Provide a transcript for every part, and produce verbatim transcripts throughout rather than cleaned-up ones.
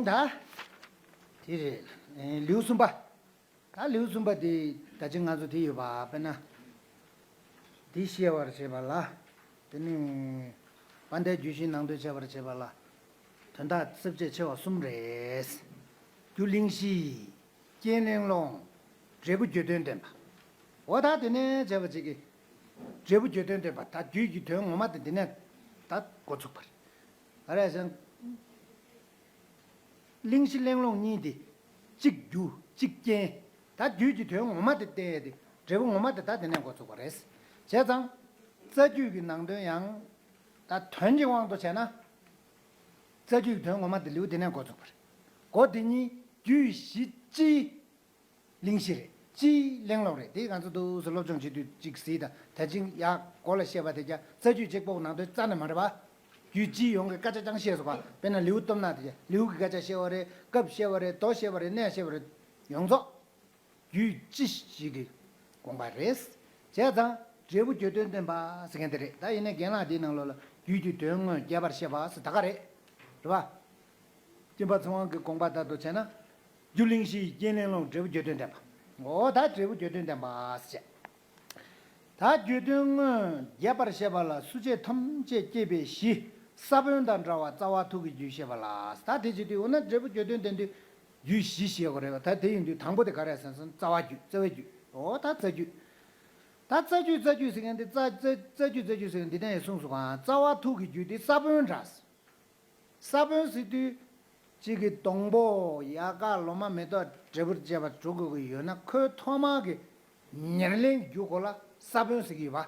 ད། དེ་རེད། ཨེ། ལེའུ་གསུམ་པ། ད་ལེའུ་གསུམ་པ་དེ་ད་ཅི་ང་ཚོ་དེ་ཡོད་པ་དཔེར་ན། འདི་ཤེས་པར་བྱེད་པ་ལ། དེ་ནི། དཔལ་ལྡན་རྒྱུད་བཞིའི་ནང་དོན་འཆད་པར་བྱེད་པ་ལ། དོན་དག་གསལ་བྱེད་ཆེ་བ་གསུམ་རེད། རྒྱུ་གླེང་གཞི། རྐྱེན་གླེང་སློང་། འབྲས་བུ་རྒྱུ་མཐུན་བསྟན་པ། འོ་ད་དེ་ནས་བྱས་པ་ཅིག་གིས། འབྲས་བུ་རྒྱུ་མཐུན་བསྟན་པ་ད་རྒྱུད་ཀྱི་དོན་ངོ་མ་དེ་འདི་ནས་ད་འགོ་ཚུགས་པ་རེད། ད་རེས་ཀྱང་། གླེང་གཞི་གླེང་སློང་གཉིས་དེ། གཅིག་རྒྱུ་གཅིག་རྐྱེན། ད་རྒྱུད་ཀྱི་དོན་ངོ་མ་དེ་བསྟན་ཡས་དེ། འབྲས་བུ་ངོ་མ་དེ་ད་དེ་ནས་འགོ་ཚུགས་པ་རེད། བྱས་ཙང་། རྩ་རྒྱུད་ཀྱི་ནང་དོན་ཡང་། ད་དོན་གྱི་དབང་དུ་བྱས་ན། རྩ་རྒྱུད་ཀྱི་དོན་ངོ་མ་དེ་ལེའུ་དེ་ནས་འགོ་ཚུགས་པ་རེད། འགོ་དེ་གཉིས་རྒྱུད་བཞི་སྤྱིའི་གླེང་གཞི་རེད། སྤྱིའི་གླེང་སློང་རེད། དེ་ང་ཚོ་འདུག་སེ་སློབ་སྦྱོང་བྱེད་དུས་གཅིག་གཟིགས་དང་། ད་ཅིང་ཡག་མགོ་ལ་བཤད་པ་དེ་ཀྱང་རྩ་རྒྱུད་གཅིག་པོ་ནང་དོན་རྩ་ནས་མ་རེད་པ། རྒྱུད་སྤྱིའི་ཡོངས་ཀྱི་སྐད་ཆ་ཀྱང་བཤད་སོང་བ། དཔེར་ན་ལེའུ་སྟོབས་ན་དེ་ཀྱང་ལེའུ་གི་སྐད་ཆ་བཤད་པ་རེད། སྐབས་བཤད་པ་རེད། མདོ་བཤད་པ་རེད། གནས་བཤད་པ་རེད། ཡོངས་རྫོགས། རྒྱུད་སྤྱི་ཞིག་གི་དགོངས་པ་རེད། བྱས་ཙང་འབྲས་བུ་རྒྱུ་མཐུན་བསྟན་པ་ཟེར་མཁན་དེ་རེད། ད་ཡིན་ནའི་རྒན་ལགས་འདིའི་ནང་ལོགས་ལ་རྒྱུད་ཀྱི་དོན་དངོས་རྒྱས་པར་བཤད་པ་ཟེར་ད་ག་རེད། རེད་པ། སྐྱེས་པ་ཚེ་དབང་གི་དགོངས་པ་ལྟར་དུ་བྱས་ན། རྒྱུ་གླེང་གཞི་ཡི་རྐྱེན་གླེང་སློང་འབྲས་བུ་རྒྱུ་མཐུན་བསྟན་པ། འོ་ད་འབྲས་བུ་རྒྱུ་མཐུན་བསྟན་པ་ཟེར་བྱས། ད་རྒྱུ་མཐུན་དངོས་རྒྱས་པར་བཤད་པ་ལ་སུ་བྱས་ཐམས་ཅད་སྐྱེད་པའི་གཞི། ས་བོན་དང་འདྲ་བ་རྩ་བ་ཐུག་གི་རྒྱུད་བཤད་པ་ལ། ད་དེ་བྱེད་དུས་འོ་ན་འབྲས་བུ་རྒྱུ་མཐུན་བསྟན་དུས། རྒྱུད་བཞི་བཤད་དགོས་རེད་པ། ད་དེ་ཡིན་དུས་དང་པོ་དེ་ག་རེ་ཟེར་ན་རྩ་བ་རྒྱུད། རྩ་བའི་རྒྱུད། འོ་ད་རྩ་རྒྱུད། ད་རྩ་རྒྱུད་རྩ་རྒྱུད་ཟེར་མཁན་དེ་རྩ་རྩ་རྩ་རྒྱུད་རྩ་རྒྱུད་ཟེར་མཁན་འདི་ནས་ཡང་གསུངས་སོང་ག། རྩ་བ་ཐུག་གི་རྒྱུད་དེ་ས་བོན་འདྲ། ས་བོན་ཟེར་དུས། གཅིག་གི་སྡོང་པོ་ཡལ་ག་ལོ་མ་མེ་ཏོག་འབྲས་བུར་བཅས་པ་འགྲོ་དགོས་ཀྱི་ཡོད་ན། ཁོའི་ཐོག་མ་གི་ཉེར་ལེན་རྒྱུ་གོ་ལ་ས་བོན་ཟེར་གྱི་ཡོད་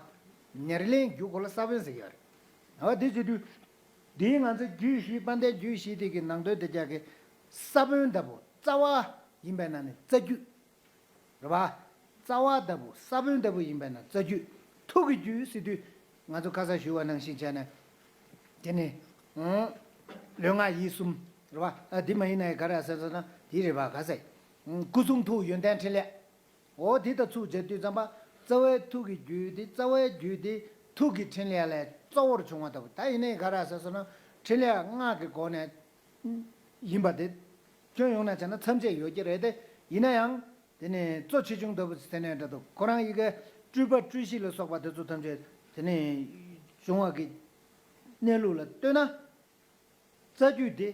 པ། ཉེར་ལེན་རྒྱུ་གོ་ལ་ས་བོན་ཟེར་གྱི་ཡོད་རེད། འོ་དེ་བྱེད་དུས། འདིའི་ང་ཚོ་རྒྱུད་བཞི་དཔལ་ལྡན་རྒྱུད་བཞི་དེ་གི་ནང་དོན་དེ་རྒྱག་གི། ས་བོན་ལྟ་བུ་རྩ་བ་ཡིན་པས་ན་ནི་རྩ་རྒྱུད། རེད་པ། རྩ་བ་ལྟ་བུ་ས་བོན་ལྟ་བུ་ཡིན་པས་ན་རྩ་རྒྱུད། ཐུག་གི་རྒྱུད་ཟེར་དུས། ང་ཚོ་ཁ་སང་ཞུས་པ་ནང་བཞིན་བྱས་ནས། དེ་ནི། ཨང་། ལུས་ངག་ཡིད་གསུམ། རེད་པ། ཨ་འདི་མ་ཡིན་ན་ག་རེ་ཟེར་ཟེར་ན་དེ་རེད་པ། ག་ཟེར། ཨང་། སྐུ་གསུང་ཐུགས་ཡོན་ཏན་ཕྲིན་ལས། འོ་དེ་དང་ཚུར་སྦྱར་དུས་ཙམ་པ། རྩ་བའི་ཐུག་གི་རྒྱུད་དེ། རྩ་བའི་རྒྱུད་དེ་ཐུག་གི་ཕྲིན་ལས་ལས་གཙོ་བོར་བྱུང་བ་ལྟ་བུ། ད་ཡིན་ནའི་ག་རེ་ཟེར་ཟེར་ན་ཕྲིན་ལས་སྔགས་ཀྱི་སྒོ་ནས་ཡིན་པ་དེ། ཁྱོན་ཡོངས་ནས་བྱས་ན་མཚམས་ཆད་ཡོད་ཀྱི་རེད་དེ། ཡིན་ན་ཡང་། དེ་ནས་གཙོ་ཆེ་ཆུང་ལྟ་བུ་ཟེར་ནས་འདྲ་འདུག་ཁོ་རང་ཡི་གེ་སྤྲུལ་པ་སྤྲུལ་གཞི་ལ་སོགས་པ་དེ་ཚོ་ཐམས་ཅད་དེ་ནས་བྱུང་བ་གི་གནས་ལུགས་ལ་ལྟོས་ན། རྩ་རྒྱུད་དེ་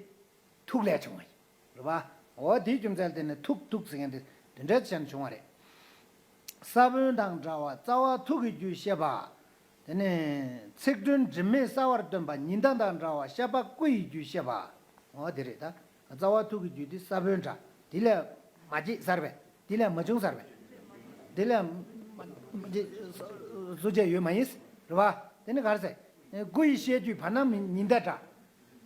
ཐུག་ལས་བྱུང་བ་ཡིན། རེད་པ། འོ་དེའི་རྒྱུ་མཚན་དེ་ནས་ཐུག་ཐུག་ཟེར་མཁན་དེ་དེ་འདྲ་བྱས་ནས་བྱུང་བ་རེད། ས་བོན་དང་འདྲ་བ་རྩ་བ་ཐུག་གི་རྒྱུད་བཤད་པ། དེ་ནས་ཚིག་དོན་སྒྲིབ་མེད་གསལ་བར་སྟོན་པ་ཉི་ཟླ་དང་འདྲ་བ་ཤ་པ་སྐུ་ཡི་རྒྱུད་བཤད་པ། འོ་དེ་རེད་ད། རྩ་བ་ཐུག་གི་རྒྱུད་དེ་ས་བོན་འདྲ། དེ་ལས་མ་སྐྱེས་ས་རེད་པས། དེ་ལས་མ་བྱུང་ས་རེད་པས། དེ་ལས་མ་མ་སྐྱེས་སུ་བྱས་ཡོད་མ་ཡིན། རེད་པ། དེ་ནི་ག་རེ་ཟེར། སྐུ་ཡི་བཤད་རྒྱུད་བར་སྣང་ཉི་ཟླ་འདྲ།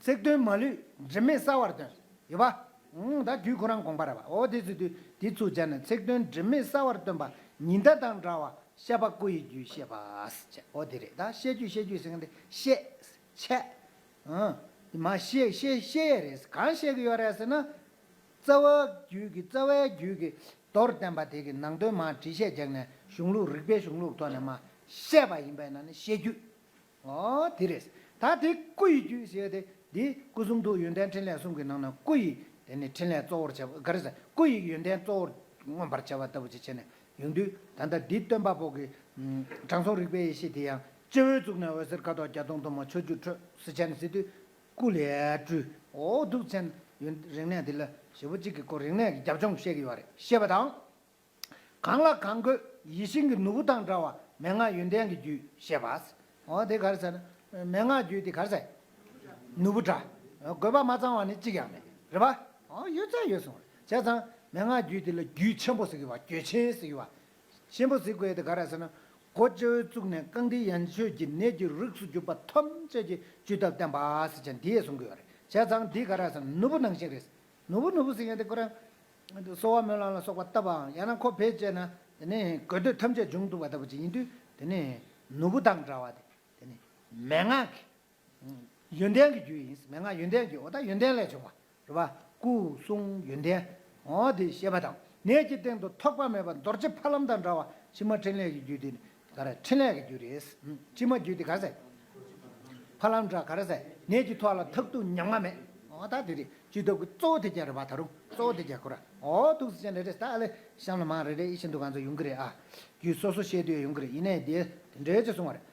ཚིག་དོན་མ་ལུས་སྒྲིབ་མེད་གསལ་བར་སྟོན། ཡོད་པ། ཨང་། ད་རྒྱུད་ཁོ་རང་དགོངས་པ་རེད་པ། འོ་དེ་ཚོ་དུས་དེ་ཚུར་སྦྱར་ནས་ཚིག་དོན་སྒྲིབ་མེད་གསལ་བར་སྟོན་པ་ཉི་ཟླ་དང་འདྲ་བ་ཤ་པ་སྐུ་ཡི་རྒྱུད་བཤད་པ་ཟེར་བྱས། འོ་དེ་རེད་ད། བཤད་རྒྱུད་བཤད་རྒྱུད་ཟེར་མཁན་དེ་བཤད། འཆད། ཨང་། དེ་མ་བཤད་བཤད་བཤད་ཡས་རེད། གང་བཤད་ཀྱི་ཡོད་རེད་ཟེར་ན། རྩ་བ་རྒྱུད་ཀྱི་རྩ་བའི་རྒྱུད་ཀྱི་མདོར་བསྟན་པ་དེ་གི་ནང་དོན་མར་འགྲེལ་བཤད་རྒྱག་ནས་གཞུང་ལུགས་རིགས་པའི་གཞུང་ལུགས་ཐོག་ནས་མར་བཤད་པ་ཡིན་པས་ན་ནི་བཤད་རྒྱུད། འོ་དེ་རེད། ད་དེ་སྐུ་ཡི་རྒྱུད་ཟེར་དེ་འདི་སྐུ་གསུང་ཐུགས་ཡོན་ཏན་ཕྲིན་ལས་གསུམ་གྱི་ནང་ན་སྐུ་ཡི་དེ་ནི་ཕྲིན་ལས་གཙོ་བོར་བྱས་པ་ག་རེ་ཟེར། སྐུ་ཡི་ཡོན་ཏན་གཙོ་བོར་མངོན་པར་བྱ་བ་ལྟ་བུ་ཅིག་བྱས་ནས་ཡོང་དུས། ད་ལྟ་འདི་སྟོན་པ་པོ་གི་དྲང་སྲོང་རིག་པའི་ཡེ་ཤེས་དེ་ཡང་སྤྱི་བོའི་གཙུག་ནས་འོད་ཟེར་ཁ་དོག་བརྒྱ་སྟོང་དུ་མ་ཕྱོགས་བཅུར་འཕྲོས་ཟེར་བྱས་ནས་ཟེར་དུས། སྐུ་ལས་སྤྲུལ། འོ་འདུག་ཅན་ཡོན་རིག་གནས་འདི་ལ་ཞེ་པོ་གཅིག་གི་སྐོར་རིག་གནས་ཀྱི་རྒྱབ་ལྗོངས་བཤད་ཀྱི་ཡོད་རེད། བཤད་པ་དང་། གང་ལ་གང་དགོས་ཡིད་བཞིན་གྱི་ནོར་བུ་དང་འདྲ་བ་མན་ངག་ཡོན་ཏན་གྱི་རྒྱུད་བཤད་པ། འོ་དེ་ག་རེ་ཟེར་ན། མན་ངག་རྒྱུད་དེ་ག་རེ་ཟེར། ནོར་བུ་འདྲ། དགོས་པ་མ་ཚང་བ་ནི་གཅིག་ཀྱང་མེད། རེད་པ། འོ་ཡོད་ཚད་ཡོད་སོང་། བྱས་ཙང་མན་ངག་རྒྱུད་དེ་ལ་རྒྱུད་ཆེན་པོ་ཟེར་གྱི་བ། རྒྱུད་ཆེན་ཟེར་གྱི་བ། ཆེན་པོ་ཟེར་དགོས་དེ་ག་རེ་ཟེར་ན། སྒོ་སྤྱི་བོའི་གཙུག་ནས་རྐང་མཐིལ་ཡན་ཆོད་ཀྱི་ནད་ཀྱི་རིགས་སུ་གྱུར་པ་ཐམས་ཅད་ཀྱི་བཅོས་ཐབས་བསྟན་པ་ཟེར་ཅན་འདི་ཡས་གསུང་གི་ཡོད་རེད། བྱས་ཙང་འདི་ག་རེ་ཟེར་ན་ནོར་བུ་ནང་བཞིན་རེད། ནོར་བུ་ནོར་བུ་ཟེར་མཁན་དེ་ཁོ་རང་། གསོལ་བ་སྨོན་ལམ་ལ་སོགས་པ་བཏབ་པའམ་ཡང་ན་ཁོ་བེད་སྤྱད་ན་དེ་ནི་དགོས་འདོད་ཐམས་ཅད་འབྱུང་ཐུབ་པ་ལྟ་བུ་ཅིག་ཡིན་དུས། དེ་ནི་ནོར་བུ་དང་འདྲ་བ་དེ། དེ་ནི་མན་ངག་གི་ཡོན་ཏན་གྱི་རྒྱུ་ཡིན། མན་ངག་ཡོན་ཏན་གྱི། འོ་ད་ཡོན་ཏན་ལས་བྱུང་བ་རེད་པ། སྐུ་གསུང་ཡོན་ཏན། འོ་དེ་བཤད་པ་དང་། ནད་ཀྱི་སྟེང་དུ་ཐོགས་པ་མེད་པ་རྡོ་རྗེ་ཕ་ལམ་དང་འདྲ་བ་ཕྱི་མ་ཕྲིན་ལས་ཀྱི་རྒྱུད་དེ་ག་རེ། ཕྲིན་ལས་ཀྱི་རྒྱུད་རེད། ཕྱི་མ་རྒྱུད་དེ་ག་རེ་ཟེར། ཕ་ལམ་འདྲ་ག་རེ་ཟེར། ནད་ཀྱི་ཐོག་ལ་ཐག་ཏུ་ཉམ་ང་མེད། འོ་ད་དེ་རེད། བཅོས་ཐབས་ཀྱི་གཙོ་བོ་དེ་རྒྱག་རེད་པ། ད་རུང་གཙོ་བོ་དེ་རྒྱག་ཁོ་ར། འོ་ཐུགས་རྗེ་ཆེ་རེད་རེད། ད་ཨ་ལེ་གཤམ་ལ་མང་རེ་རེ་ཡིད་བཞིན་དུ་ང་ཚོ་ཡོང་གི་རེད་ཨ། རྒྱུད་སོ་སོ་བཤད་དུས་ཡོང་གི་རེད། ཡིན་ནའི་དེ་དེ་འདྲའི་ཅིག་གསུང་བ་རེད།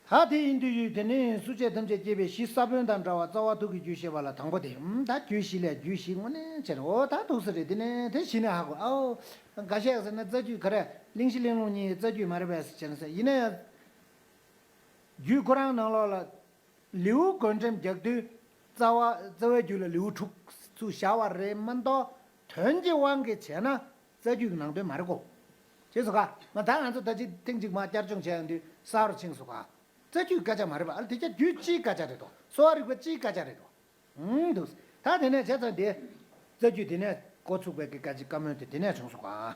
ད་དེ་ཡིན་དུས་ཡུལ་དེ་ནི་སྲུ་བཅད་ཐམས་ཅད་བསྐྱེད་པའི་གཞི་ས་བོན་དང་འདྲ་བ་རྩ་བ་ཐུགས་ཀྱི་རྒྱུད་ཤེས་པ་ལ་དང་པོ་དེ། ཨུམ་ད་རྒྱུད་བཞི་ལས་རྒྱུད་བཞི་དངོས་གནས་ཆེ་རེད། འོ་ད་ཐུགས་སུ་རེད། དེ་ནས་དེ་གཞི་ནས་ཧ་གོ། ཨའོ། འགའ་ཤས་ཟེར་ན་རྩ་རྒྱུད་ག་རེ་གླེང་གཞི་གླེང་ལུགས་གཉིས་རྩ་རྒྱུད་མ་རེད་པས་ཟེར་བྱས་ན་ཟེར། ཡིན་ན་ཡང་རྒྱུད་ཁོ་རང་ནང་ལོགས་ལ། ལེའུ་བགོ་འགྲེམས་རྒྱག་དུས། རྩ་བ་རྩ་བའི་རྒྱུད་ལ་ལེའུ་དྲུག་ཚུར་བཞག་པ་རེད་མ་གཏོགས། དོན་གྱི་དབང་གིས་བྱས་ན་རྩ་རྒྱུད་ཀྱི་ནང་དོན་མ་རེད་གོ། ཅེས་སོ་ག་མ་ད་ང་ཚོ་ད་ཅིག་ཐེངས་གཅིག་མ་བསྐྱར་སྦྱོང་བྱས་ཡོང་དུས་གསལ་པོར་ཕྱིན་སོང་ག། རྩ་རྒྱུད་སྐད་ཆ་མ་རེད་པ། ཨ་ལ་དེ་ཆ་རྒྱུད་སྤྱིའི་སྐད་ཆ་རེད་དོ། གསོ་བ་རིག་པ་སྤྱིའི་སྐད་ཆ་རེད་དོ། ཨུང་། འདུག་ད་དེ་ནས་བྱས་ཙང་དེ། རྩ་རྒྱུད་དེ་ནས་འགོ་ཚུགས་པའི་གི་སྐད་ཅིག་བཀའ་མོལ་དེ་དེ་ནས་བྱུང་སོང་ག།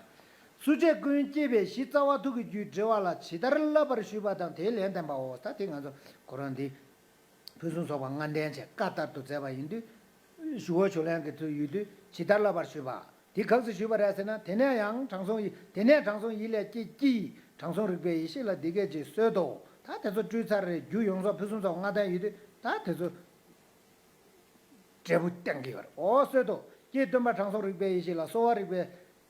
སྲུ་བཅད་ཀུན་བསྐྱེད་པའི་གཞི་རྩ་བ་ཐུགས་ཀྱི་རྒྱུད་འགྲེལ་བ་ལ་ཇི་ལྟར་བསླབ་པར་ཞུས་པ་དང་དེའི་ལན་བསྟན་པའོ། ད་དེ་ང་ཚོ་ཁོ་རང་འདི། ཕུན་སུམ་ཚོགས་པ་ལྔ་ལྡན་བྱས་བཀའ་ལྟར་དུ་མཛད་པ་ཡིན་དུས། ཞུ་བ་ཞུ་ལན་གྱི་ཚུལ་ཡོད་དུས་ཇི་ལྟར་བསླབ་པར་ཞུས་པ། དེ་ག་ཚོད་ཞུས་པ་རེད་ཟེར་ན། དེ་ནས་ཡང་དྲང་སྲོང་ཡིད། དེ་ནས་དྲང་སྲོང་ཡིད་ལས་སྐྱེས་ཀྱིས་དྲང་སྲོང་རིག་པའི་ཡེ་ཤེས་ལ་འདི་སྐད་ཅེས་གསོལ་ཏོ། ད་དེ་ཚོ་སྤྲུལ་ཚར་རེད། རྒྱུ་ཡོངས་རྫོགས་ཕུན་སུམ་ཚོགས་པ་ལྔ་ལྡན་ཡོད་དུས་ད་དེ་ཚོ། འབྲས་བུ་བསྟན་གྱི་ཡོད་རེད། འོ་གསོལ་ཏོ། ཀྱེ་སྟོན་པ་དྲང་སྲོང་རིག་པའི་ཡེ་ཤེས་ལགས། གསོ་བ་རིག་པའི་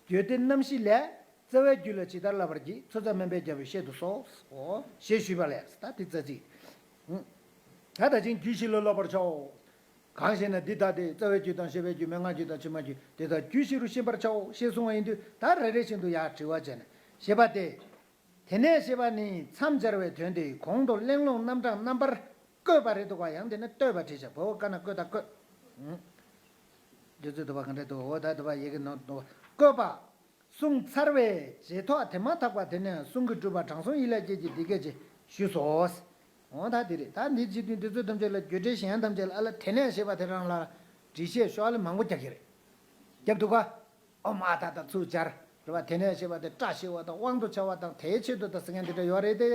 རྒྱུད་སྡེ་རྣམ་བཞི་ལས། རྩ་བའི་རྒྱུད་ལ་ཇི་ལྟར་བསླབ་པར་བགྱི། ཚུལ་ཙམ་སྨན་པའི་རྒྱལ་པོས་བཤད་དུ་གསོལ། འོ་ཞེས་ཞུས་པ་ལས། ད་དེ་རྩ་ཚིག་ད་ད་ཅིང་རྒྱུད་བཞི་ལ་བསླབ་པར་བྱའོ། གང་ཞེ་ན། འདི་ལྟ་སྟེ། རྩ་བའི་རྒྱུད་དང་ཤེས་པའི་རྒྱུད། མན་ངག་རྒྱུད་དང་ཕྱི་མ་རྒྱུད་དེ་དག་རྒྱུད་བཞི་རུ་ཤེས་པར་བྱའོ་ཞེས་གསུངས་པ་ཡིན་དུས། ད་རེ་རེ་བཞིན་དུ་ཡར་དྲི་བ་བྱས་ནས་ཞེས་པ་སྟེ། དེ་ནས་ཞེས་པ་ནི་མཚམས་སྦྱར་བའི་དོན་ཏེ། གོང་དུ་གླེང་ལུགས་རྣམ་གྲངས་རྣམ་པར་བཀོད་པ་རེད་འདུག་ག། ཡང་དེ་ནས་བསྟོད་པ་བྲིས་བྱ། བའོ་ཀ་ན་བཀོད་དང་བཀོད། འདི་ཚོའི་འདུག་པ་ག་འདྲ་འདུག་འོ་ད་འདུག་པ་ཡི་གེ་ནོར་འདུག་པ། བཀོད་པ། གསུངས་ཚར་བའི་རྗེས་ཐོག་དེ་མ་ཐག་པ་དེ་ནས་གསུང་གི་སྤྲུལ་པ་དྲང་སྲོང་ཡིད་ལ་སྐྱེས་ཀྱིས་འདི་སྐད་ཅེས་ཞུས་སོ། འོ་ད་འདི་རེད། ད་འདི་བྱེད་དུས་འདི་ཚོ་ཐམས་ཅད་ལ་རྒྱུ་འབྲས་གཞན་ཐམས་ཅད་ལ་ཨ་ལ་དེ་ནས་ཞེས་པ་དེ་རང་ལ་འགྲེལ་བཤད་ཤོག་ལེ་མང་པོ་རྒྱག་གི་རེད། རྒྱབ་འདུག་ག། ཨོཾ་ཨཱཿདྷཱཿཏ་ཚུར་སྦྱར། རེད་པ། དེ་ནས་ཞེས་པ་དེ་བཀྲ་ཤིས་པ་དང་དབང་དུ་བྱ་བ་དང་དེའི་ཆེད་དུ་དང་ཟེར་མཁན་དེ་འདྲ་ཡོད་རེད་དེ།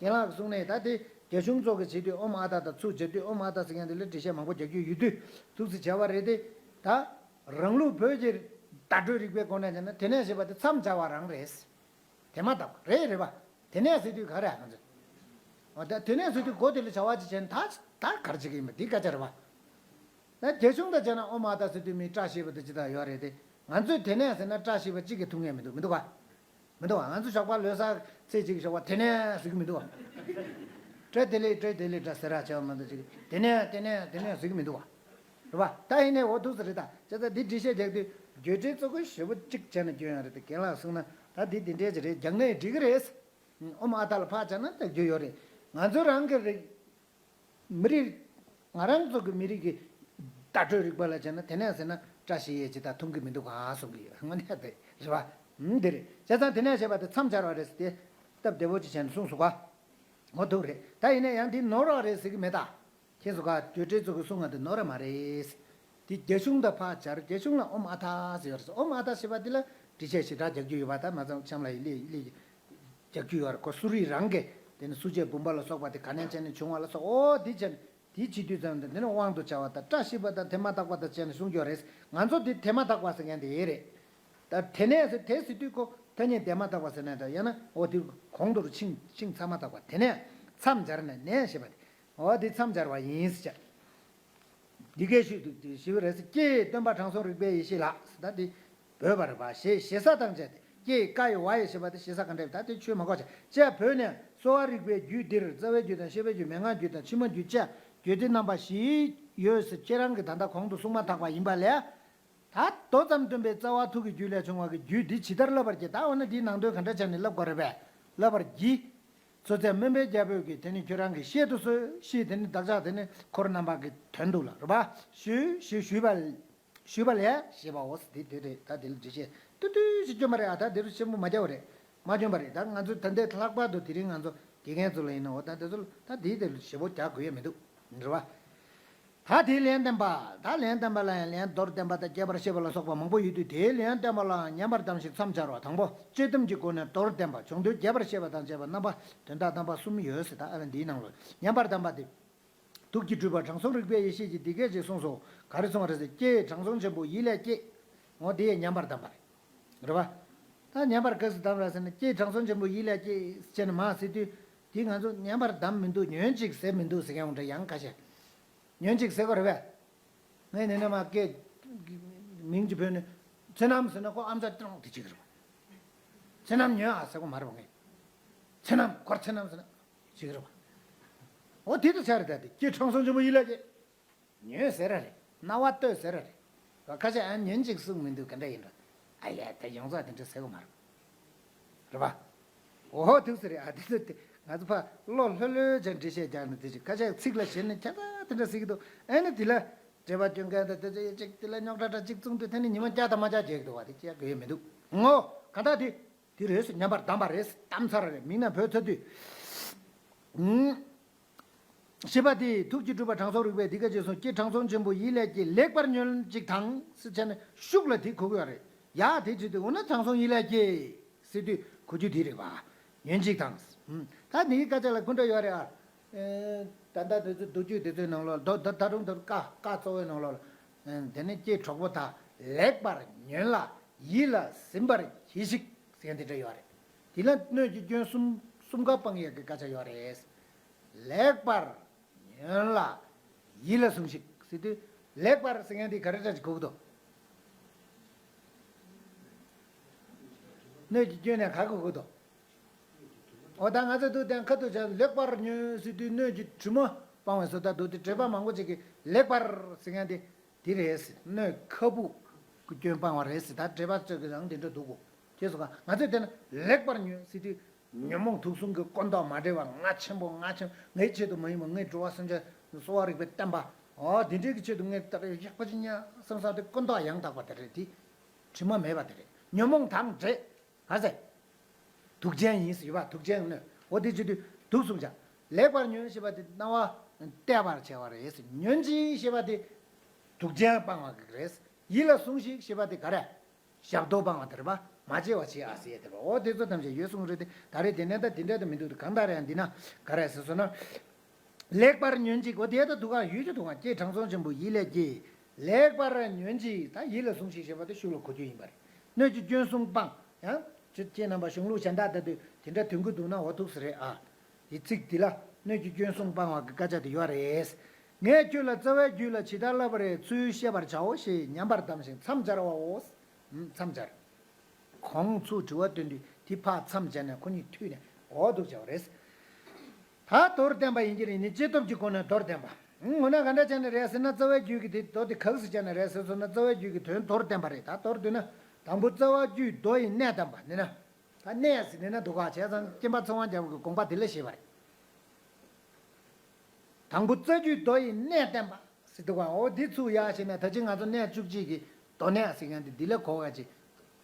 རྒན་ལགས་གསུངས་ནས་ད་དེ་རྒྱ་གཞུང་ཚོ་གི་བྱེད་དུས་ཨོཾ་ཨཱཿདྷཱཿཏ་ཚུར་སྦྱར་དུས་ཨོཾ་ཨཱཿདྷཱཿཏ་ཟེར་མཁན་དེ་ལ་འགྲེལ་བཤད་མང་པོ་རྒྱག་རྒྱུ་ཡོད་དུས་ཐུགས་སུ་བྱ་བ་རེད་དེ། ད་རང་ལུགས་བོད་ཀྱི་བརྡ་སྤྲོད་རིག་པའི་སྒོ་ནས་བྱས་ན་དེ་ནས་ཞེས་པ་དེ་མཚམས་སྦྱར་བ་རང་རེད། དེ་མ་ཐག་རེད་རེད་པ། དེ་ནས་ཟེར་དུས་ག་རེ་ང་ཚོས། འོ་ད་དེ་ནས་ཟེར་དུས་གོ་དེ་ལ་བྱ་བ་ཅིག་བྱས་ན་ད་ད་ག་རེ་བྱེད་ཀྱི་ཡིན་པ་འདི་སྐད་ཆ་རེད་པ། ད་རྒྱ་གཞུང་དང་བྱས་ན་ཨོཾ་ཨཱཿདྷཱཿཏ་ཟེར་དུས་མི་བཀྲ་ཤིས་པ་དེ་ཅི་ལྟར་ཡོད་རེད་དེ། ང་ཚོས་དེ་ནས་ཟེར་ན་བཀྲ་ཤིས་པ་གཅིག་གིས་ཐུབ་ངེས་མི་འདུག་མི་འདུག་ག། མི་འདུག་ག། ང་ཚོ་ཞོགས་པ་ལོ་གསར་ཚེས་གཅིག་ཞོགས་པ་དེ་ནས་ཟེར་གྱི་མི་འདུག་ག། བཀྲ་བདེ་ལེགས་བཀྲ་བདེ་ལེགས་འདྲ་ཟེར་ར་བྱས་པ་མ་གཏོགས་ཅིག་དེ་ནས་དེ་ནས་དེ་ནས་ཟེར་གྱི་མི་འདུག་ག། རེད་པ། ད་ཡིན་ནའི་འོ་ཐུགས་སུ་རེད་ད། བྱས་ཙང་འདི་འགྲེལ་བཤད་རྒྱག་དུས་རྒྱུ་འབྲས་གཙོ་བོ་ཞེ་པོ་གཅིག་བྱས་ན་སྐྱོན་ཡང་རེད་དེ། རྒན་ལགས་གསུངས་ན་ད་འདི་འདི་འདྲས་ཅིག་རེད། རྒྱག་ནའི་འགྲིག་གི་རེད། ཨོཾ་ཨཱཿདྷཱཿཏ་ལ་ཕར་བྱས་ན་ད་རྒྱུ་ཡོད་རེད། ང་ཚོ་རང་གི་རིག་མི་རིགས། ང་རང་ཚོ་གི་མི་རིགས་ཀྱི་བརྡ་སྤྲོད་རིག་པ་ལ་བྱས་ན་དེ་ནས་ཟེར་ན་བཀྲ་ཤིས་ཡས་ཇི་ལྟར་མཐོང་གི་མི་འདུག་ག་གསུང་གི་ཡོད། དངོས་གནས་དེ་རེད་པ། ཨུམ་འདི་རེད། བྱས་ཙང་དེ་ནས་ཞེས་པ་དེ་མཚམས་སྦྱར་བ་རེད་ཟེར་ཏེ་སྟབས་བདེ་པོ་ཅིག་བྱས་ནས་གསུངས་སོང་ག། འོ་འདུག་རེད། ད་ཡིན་ན་ཡང་འདི་ནོར་བ་རེད་ཟེར་གི་མེད་ད། ཁྱེད་ཚོ་ག་རྒྱུ་འབྲས་ཚོ་གི་གསུང་བ་དེ་ནོར་བ་མ་རེད། དེ་རྒྱ་གཞུང་དང་ཕར་སྦྱར། རྒྱ་གཞུང་ལ་ཨོཾ་ཨཱཿདྷཱཿཏ་ཟེར་ཡོད་རེད། ཨོཾ་ཨཱཿདྷཱཿཏ་ཞེས་པ་དེ་ལ་འགྲེལ་བཤད་ཞེ་དྲག་རྒྱག་རྒྱུ་ཡོད་པ། ད་མ་ཚང་གཤམ་ལ་ཡི་ལི་ལི་རྒྱག་རྒྱུ་ཡོད་རེད། ཁོ་སུ་རིག་རང་གི་དེ་ནི་སུ་ཅེ་བུམ་པ་ལ་སོགས་པ་དེ་ག་ནས་བྱས་ནས་བྱུང་བ་ལ་སོགས། ཨོ་དེ་བྱས་ནས་དེ་བྱེད་དུས་ཙམ་དུ་དེ་ནི་དབང་དུ་བྱ་བ་དང་བཀྲ་ཤིས་པ་དང་དེ་མ་ཐག་པ་དང་བྱས་ནས་གསུང་རྒྱུ་རེད། ང་ཚོ་དེ་དེ་མ་ཐག་པ་ཟེར་མཁན་དེ་ཡེ་རེད། ད་དེ་ནས་ཟེར་དེ་ཟེར་དུས་ཁོ་ཐ་སྙད་དེ་མ་ཐག་པ་ཟེར་ནས་ད་ཡང་ན་འོ་དེ་གོང་དུ་ཕྱིན་ཕྱིན་ཚར་མ་ཐག་པ། དེ་ནས་མཚམས་སྦྱར་ནས་ནས་ཞེས་པ་དེ། འོ་དེ་མཚམས་སྦྱར་བ་ཡིན་ཟེར་བྱ། འདི་སྐད་ཞུས་འདུག་ཞུས་པ་རེད་ཟེར། ཀྱེ་སྟོན་པ་དྲང་སྲོང་རིག་པའི་ཡེ་ཤེས་ལགས་ཟེར། ད་འདི་འབོད་པ་རེད་པ། ཞེས་ཞེ་ས་དང་བཅས་ཏེ། ཀྱེ་ཀ་ཡི་བ་ཡི་ཞེས་པ་དེ་ཞེ་ས་ག་འདྲ་ཡོད། ད་དེ་ཆོས་མ་གོ་བྱ། ཅེས་བོས་ནས། གསོ་བ་རིག་པའི་རྒྱུད་འདིར་རྩ་བའི་རྒྱུད་དང་ཤེས་པའི་རྒྱུད། མན་ངག་རྒྱུད་དང་ཕྱི་མ་རྒྱུད་བཅས་རྒྱུད་སྡེ་རྣམ་པ་བཞི་ཡོད་ཟེར། ཁྱེད་རང་གིས་ད་ལྟ་གོང་དུ་གསུངས་མ་ཐག་པ་ཡིན་པ་ལས། ད་མདོ་ཙམ་སྟོན་པའི་རྩ་བ་ཐུགས་ཀྱི་རྒྱུད་ལས་བྱུང་བ་གི་རྒྱུད་འདི་ཇི་ལྟར་བསླབ་པར་བགྱི། ད་འོ་ན་འདིའི་ནང་དོན་ག་འདྲ་བྱས་ནས་བསླབ་དགོས་རེད་པས། བསླབ་པར་བགྱི། མཚོ་རྩེ་སྨན་པའི་རྒྱལ་པོས་ཀྱིས་དེ་ནི་ཁྱོད་རང་གི་བཤད་དུ་གསོལ་ཞེས་དེ་ནི་བདག་ཅག་དེ་ནི་འཁོར་རྣམ་པ་གི་དོན་དུ་ལ་རེད་པ། ཞུས་ཞེས་ཞུས་པ། ཞུས་པ་ལས་ཞེས་པའོ། དེ་དེ་རེད། ད་དེ་ལ་འགྲེལ་བཤད་ཏུ་ཏུ་ཞིག་སྐྱོན་པ་རེད་ཨ། ད་དེ་རུ་ཆེན་པོ་མ་རྒྱག་པ་རེད། མ་སྐྱོན་པ་རེད། ད་ང་ཚོས་ད་ལྟའི་ལྷག་པར་དུ་དེ་རིང་ང་ཚོ་དགེ་རྒན་ཚོ་ལ་ཡིན་ན་འོ་ད་དེ་ཚོ་ད་དེའི་དེ་ལ་ཞེ་པོ་རྒྱག་དགོས་ཡ་མི་འདུག་རེད་པ། ད་དེའི་ལན་བསྟན་པ། ད་ལན་བསྟན་པ་ལ་ཡང་ལན་མདོར་བསྟན་པ་དང་རྒྱས་པར་བཤད་པ་ལ་སོགས་པ་མང་པོ་ཡོད་དུས་དེའི་ལན་བསྟན་པ་ལའང་ཉན་པར་གདམས་ཤིང་མཚམས་སྦྱར་བ། དང་པོ་དཔྱད་སྡོམ་གྱི་སྒོ་ནས་མདོར་བསྟན་པ། བྱུང་དོན་རྒྱས་པར་བཤད་པ་དང་བཅས་པ་རྣམ་པ་དོན་དག་རྣམ་པ་གསུམ་ཡོད་ཟེར། ད་ཨ་ལ་འདིའི་ནང་ལ་ཉན་པར་གདམས་པ་དེ། ཐུགས་ཀྱི་སྤྲུལ་པ་དྲང་སྲོང་རིག་པའི་ཡེ་ཤེས་ཀྱིས་འདི་སྐད་ཅེས་གསུངས་སོ། ག་རེ་གསུངས་པ་རེད་ཟེར། ཀྱེ་དྲང་སྲོང་ཆེན་པོ་ཡིད་ལས་སྐྱེས། འོ་དེ་ཡང་ཉན་པར་གདམས་པ་རེད། རེད་པ། ད་ཉན་པར་ག་ཟེར་གདམས་ར་ཟེར་ན། ཀྱེ་དྲང་སྲོང་ཆེན་པོ་ཡིད་ལས་སྐྱེས་ཟེར་ནས་མ་ཟེར་དུས། དེ་ང་ཚོ་ཉན་པར་གདམས་མི་འདུག་ཉོན་ཅིག་ཟེར་མི་འདུག་ཟེར་མཁན་འདྲ་ཡང་ཁ་ཤས། ཉོན་ཅིག་ཟེར་དགོས་རེད་པས། ངས་ནི་ནི་མ་སྐད་མིང་གཅིག་བོས་ནས། བསོད་ནམས་ཟེར་ན་ཁོ་ཨམ་ཅོག་ཏྲང་དེ་གཅིག་རེད་པ། བསོད་ནམས་ཉོན་ཨ་ཟེར་གོ་མ་རེད་པ་ངས། བསོད་ནམས་ཁོར་བསོད་ནམས་ཟེར་ན་གཅིག་རེད་པ། འོ་དེ་དུ་ཆ་རེད། ད་དེ་ཀྱེ་དྲང་སྲོང་ཆེན་པོ་ཡིད་ལ་སྐྱེས། ཉོན་ཟེར་ར་རེད། རྣ་བ་གཏོད་ཟེར་ར་རེད། ཁ་ཤས་ཨ་ཉོན་ཅིག་གསུང་མི་འདུག་ག་འདྲ་ཡིན་འགྲོ། ཨ་ཡ་དེ་ཡོངས་རྫོགས་དེ་འདྲ་ཟེར་གོ་མ་རེད། རེད་པ། འོ་ཐུགས་སུ་རེད། ཨ་དེ་ཚོ་དེ་ང་ཚོ་ཕ་བློ་ལྷོད་ལྷོད་ཅན་འགྲེལ་བཤད་རྒྱག་ནས་དེ་ཅིག་ཁ་ཤས་ཚིག་ལ་ཞེན་ནས་ཁྱད་མཚར་དེ་འདྲ་ཟེར་གི་འདུག་ཨ་ནི་དེ་ལ་འགྲེལ་པ་སྐྱོན་མཁན་དང་དེ་ཚོ་ཡོད་ཅིག་དེ་ལ་རྙོག་དྲ་འདྲ་ཅིག་བཙུགས་དུས་དེ་ནི་ཉི་མ་བརྒྱ་དང་མ་བརྒྱ་བརྒྱབ་འདུག་བ། དེ་བྱེད་དགོས་ཡོད་མི་འདུག་འོ་ག་འདྲ་དེ་དེ་རེད་ཟེར། ཉམས་པར་གདམས་པ་རེད། གདམས་ཚར་རེད། མིག་ནང་བོད་ཚ་དུས། ཞེས་པ་དེ་ཐུགས་ཀྱི་སྤྲུལ་པ་དྲང་སྲོང་རིག་པས་འདི་སྐད་ཅེས་གསུངས། ཀྱེ་དྲང་སྲོང་ཆེན་པོ་ཡིད་ལས་སྐྱེས། ལེགས་པར་ཉོན་ཅིག་དང་ཟེར་བྱས་ནས་ཤུགས་ལ་དེ་གོ་གི་ཡོད་རེད། ཡ་དེ་བྱེད་དུས་འོ་ན་དྲང་སྲོང་ཡིད་ལས་སྐྱེས་ཟེར་དུས་གོ་རྒྱུ་དེ་རེད་པ། ཉོན་ཅིག་དང་། ད་འདིའི་སྐད་ཆ་ལ་ཁུངས་འདྲ་ཡོད་རེད་ཨ། ད་ལྟ་དེ་ཚོ་མདོ་རྒྱུད་དེ་ཚོའི་ནང་ལོགས་ད་ད་ད་རུང་ད་བཀའ་བཀའ་གཙོ་བོའི་ནང་ལོགས་ལ། དེ་ནས་ཀྱེ་གྲོགས་པོ་དག་ལེགས་པར་ཉོན་ལ་ཡིད་ལ་ཟིན་པར་གྱིས་ཤིག་ཟེར་མཁན་དེ་འདྲ་ཡོད་རེད། དེ་ལ་སྣོད་ཀྱི་སྐྱོན་གསུམ་གསུམ་ཀ་སྤང་ཡས་ཀྱི་སྐད་ཆ་ཡོད་རེད། ལེགས་པར་ཉོན་ལ་ཡིད་ལ་ཟུངས་ཤིག་ཟེར་དུས། ལེགས་པར་ཟེར་མཁན་དེ་ག་རེ་འདྲ་ཅིག་གོ་གི་འདུག་སྣོད་ཀྱི་སྐྱོན་ནས་ག་གོ་གི་འདུག་འོ་ད་ང་ཚོ་འདུག་དེ་ཁ་ཐུག་བྱས་ལེགས་པར་ཉོན་ཟེར་དུས་སྣོད་ཀྱི་དྲི་མ་སྤང་བའི་བཟོ་ལྟ་འདུག་དེ་འགྲེལ་པ་མང་པོ་ཅིག་གིས་ལེགས་པར་ཟེར་མཁན་དེ་དེ་རེད་ཟེར། སྣོད་ཁ་སྦུག་གི་སྐྱོན་སྤང་བ་རེད་ཟེར། ད་འགྲེལ་པ་ཚོས་ཀྱི་རང་དེ་འདྲ་འདུག་གོ། ཁྱེད་ཚོ་ག་ང་ཚོས་བལྟས་ན་ལེགས་པར་ཉོན་ཟེར་དུས་ཉོན་མོངས་དུག་གསུམ་གྱི་ཀུན་རྟོག་མ་བྲལ་བ། ང་ཆེན་པོ་ང་ཆེན་པོ། ངའི་ཆེད་དུ་མ་ཡིན་པ་ངའི་འགྲོ་བ་སེམས་ཅན་གསོ་བ་རིག་པའི་བསྟན་པ། འོ་དེ་འདྲའི་གི་ཆེད་དུ་ངས་ད་རེས་ཡག་པོ་ཅིག་ཉར་བསམ་བསམ་དེ་ཀུན་རྟོག་ཡང་དག་པ་དེ་རེད། དེ་དྲི་མ་མེད་པ་དེ་རེད། ཉོན་མོངས་དང་བྲལ། ག་ཟེར། དུག་ཅན་ཡིན་ཟེར་ཡོད་པ། དུག་ཅན་ནི་འོ་དེ་བྱེད་དུས་དུག་གསུམ་ཆ། ལེགས་པར་ཉོན་ཞེས་པ་དེ་སྣང་བ་གཏད་པར་བྱ་བ་རེད་ཟེར། ཉོན་ཅིག་ཞེས་པ་དེ་དུག་ཅན་སྤང་བ་གི་རེད། ཡིད་ལ་ཟུངས་ཤིག་ཞེས་པ་དེ་ག་རེ། ཞབས་ཏོག་སྤང་བ་དེ་རེད་པ། མ་བརྗེད་པ་བྱེད་ཨ་ཟེར་ཡས་དེ་རེད་པ། འོ་དེ་ཚོ་ཐམས་ཅད་ཡོད་གསུངས་རེད་དེ། ད་རེས་དེ་ནས་ད་དེ་འདྲ་དུ་མི་འདུག་དེ་གང་ལྟར་ཡང་འདི་ན་ག་རེ་ཟེར་སོང་ན། ལེགས་པར་ཉོན་ཅིག་འོ་དེ་ད་འདུག་ག་ཡོད་ཀྱི་འདུག་ག་ཀྱེ་དྲང་སྲོང་ཆེན་པོ་ཡིད་ལས་སྐྱེས། ལེགས་པར་ཉོན་ཅིག་ད་ཡིད་ལ་ཟུངས་ཤིག་ཞེས་པ་དེ་ཤུགས་ལ་གོ་རྒྱུ་ཡིན་པ་རེད། སྣོད་ཀྱི་སྐྱོན་གསུམ་སྤང་། ཡང་ཁྱེད་རྣམ་པ་གཞུང་ལུགས་གཞན་དག་ལྟ་དུས་དེ་འདྲ་དོན་གྱི་འདུག་ན་འོ་ཐུགས་སུ་རེད་ཨ། དེ་ཚིག་འདི་ལ་སྣོད་ཀྱི་སྐྱོན་གསུམ་སྤང་བ་གི་སྐད་ཆ་དེ་ཡོད་རེད། ངས་ཁྱོད་ལ་རྩ་བའི་རྒྱུད་ལ་ཇི་ལྟར་བསླབ་པ་རེད། ཚུལ་བཤད་པར་བྱའོ་ཞེས་ཉན་པར་གདམས་ཤིང་མཚམས་སྦྱར་བའོ། མཚམས་སྦྱར། གོང་ཚུར་དྲི་བ་བཏོན་དུས་དེ་ཕར་མཚམས་སྦྱར་ནས་ཁོ་གཉིས་མཐུད་ནས་འོ་འདུག་བྱ་བ་རེད། ད་མདོར་བསྟན་པ་ཡིན་གྱི་རེད། ནི་སྤྱི་སྟོབས་ཀྱི་སྒོ་ནས་མདོར་བསྟན་པ། འོ་ན་ག་འདྲ་བྱས་ནས་རེད་ཟེར་ན། རྩ་བའི་རྒྱུད་ཀྱི་དེ་མདོ་དེ་ག་ཟེར་བྱས་ནས་རེད་ཟེར་སོང་ན། རྩ་བའི་རྒྱུད་ཀྱི་དོན་མདོར་བསྟན་པ་རེད། ད་མདོར་བསྡུས་ན། དང་པོ་རྩ་བ་རྒྱུད་མདོ་ཡི་གནད་བསྟན་པ་ནི་ན། ད་གནད་ཟེར་ནི་ན་འདུག་ག་བྱས་ཙང་སྐྱེམས་པ་ཚེ་དབང་རྒྱལ་པོ་གི་དགོངས་པ་དེ་ལ་བཞེས་པ་རེད། དང་པོ་རྩ་རྒྱུད་མདོ་ཡི་གནད་བསྟན་པ་ཟེར་འདུག་ག་འོ་འདི་ཚུར་ཡར་བཞེས་ན་ད་ཅི་ང་ཚོ་གནད་བཅུ་གཅིག་གི་མདོ་གནད་ཟེར་མཁན་དེ་འདི་ལ་གོ་བ་ཅིག་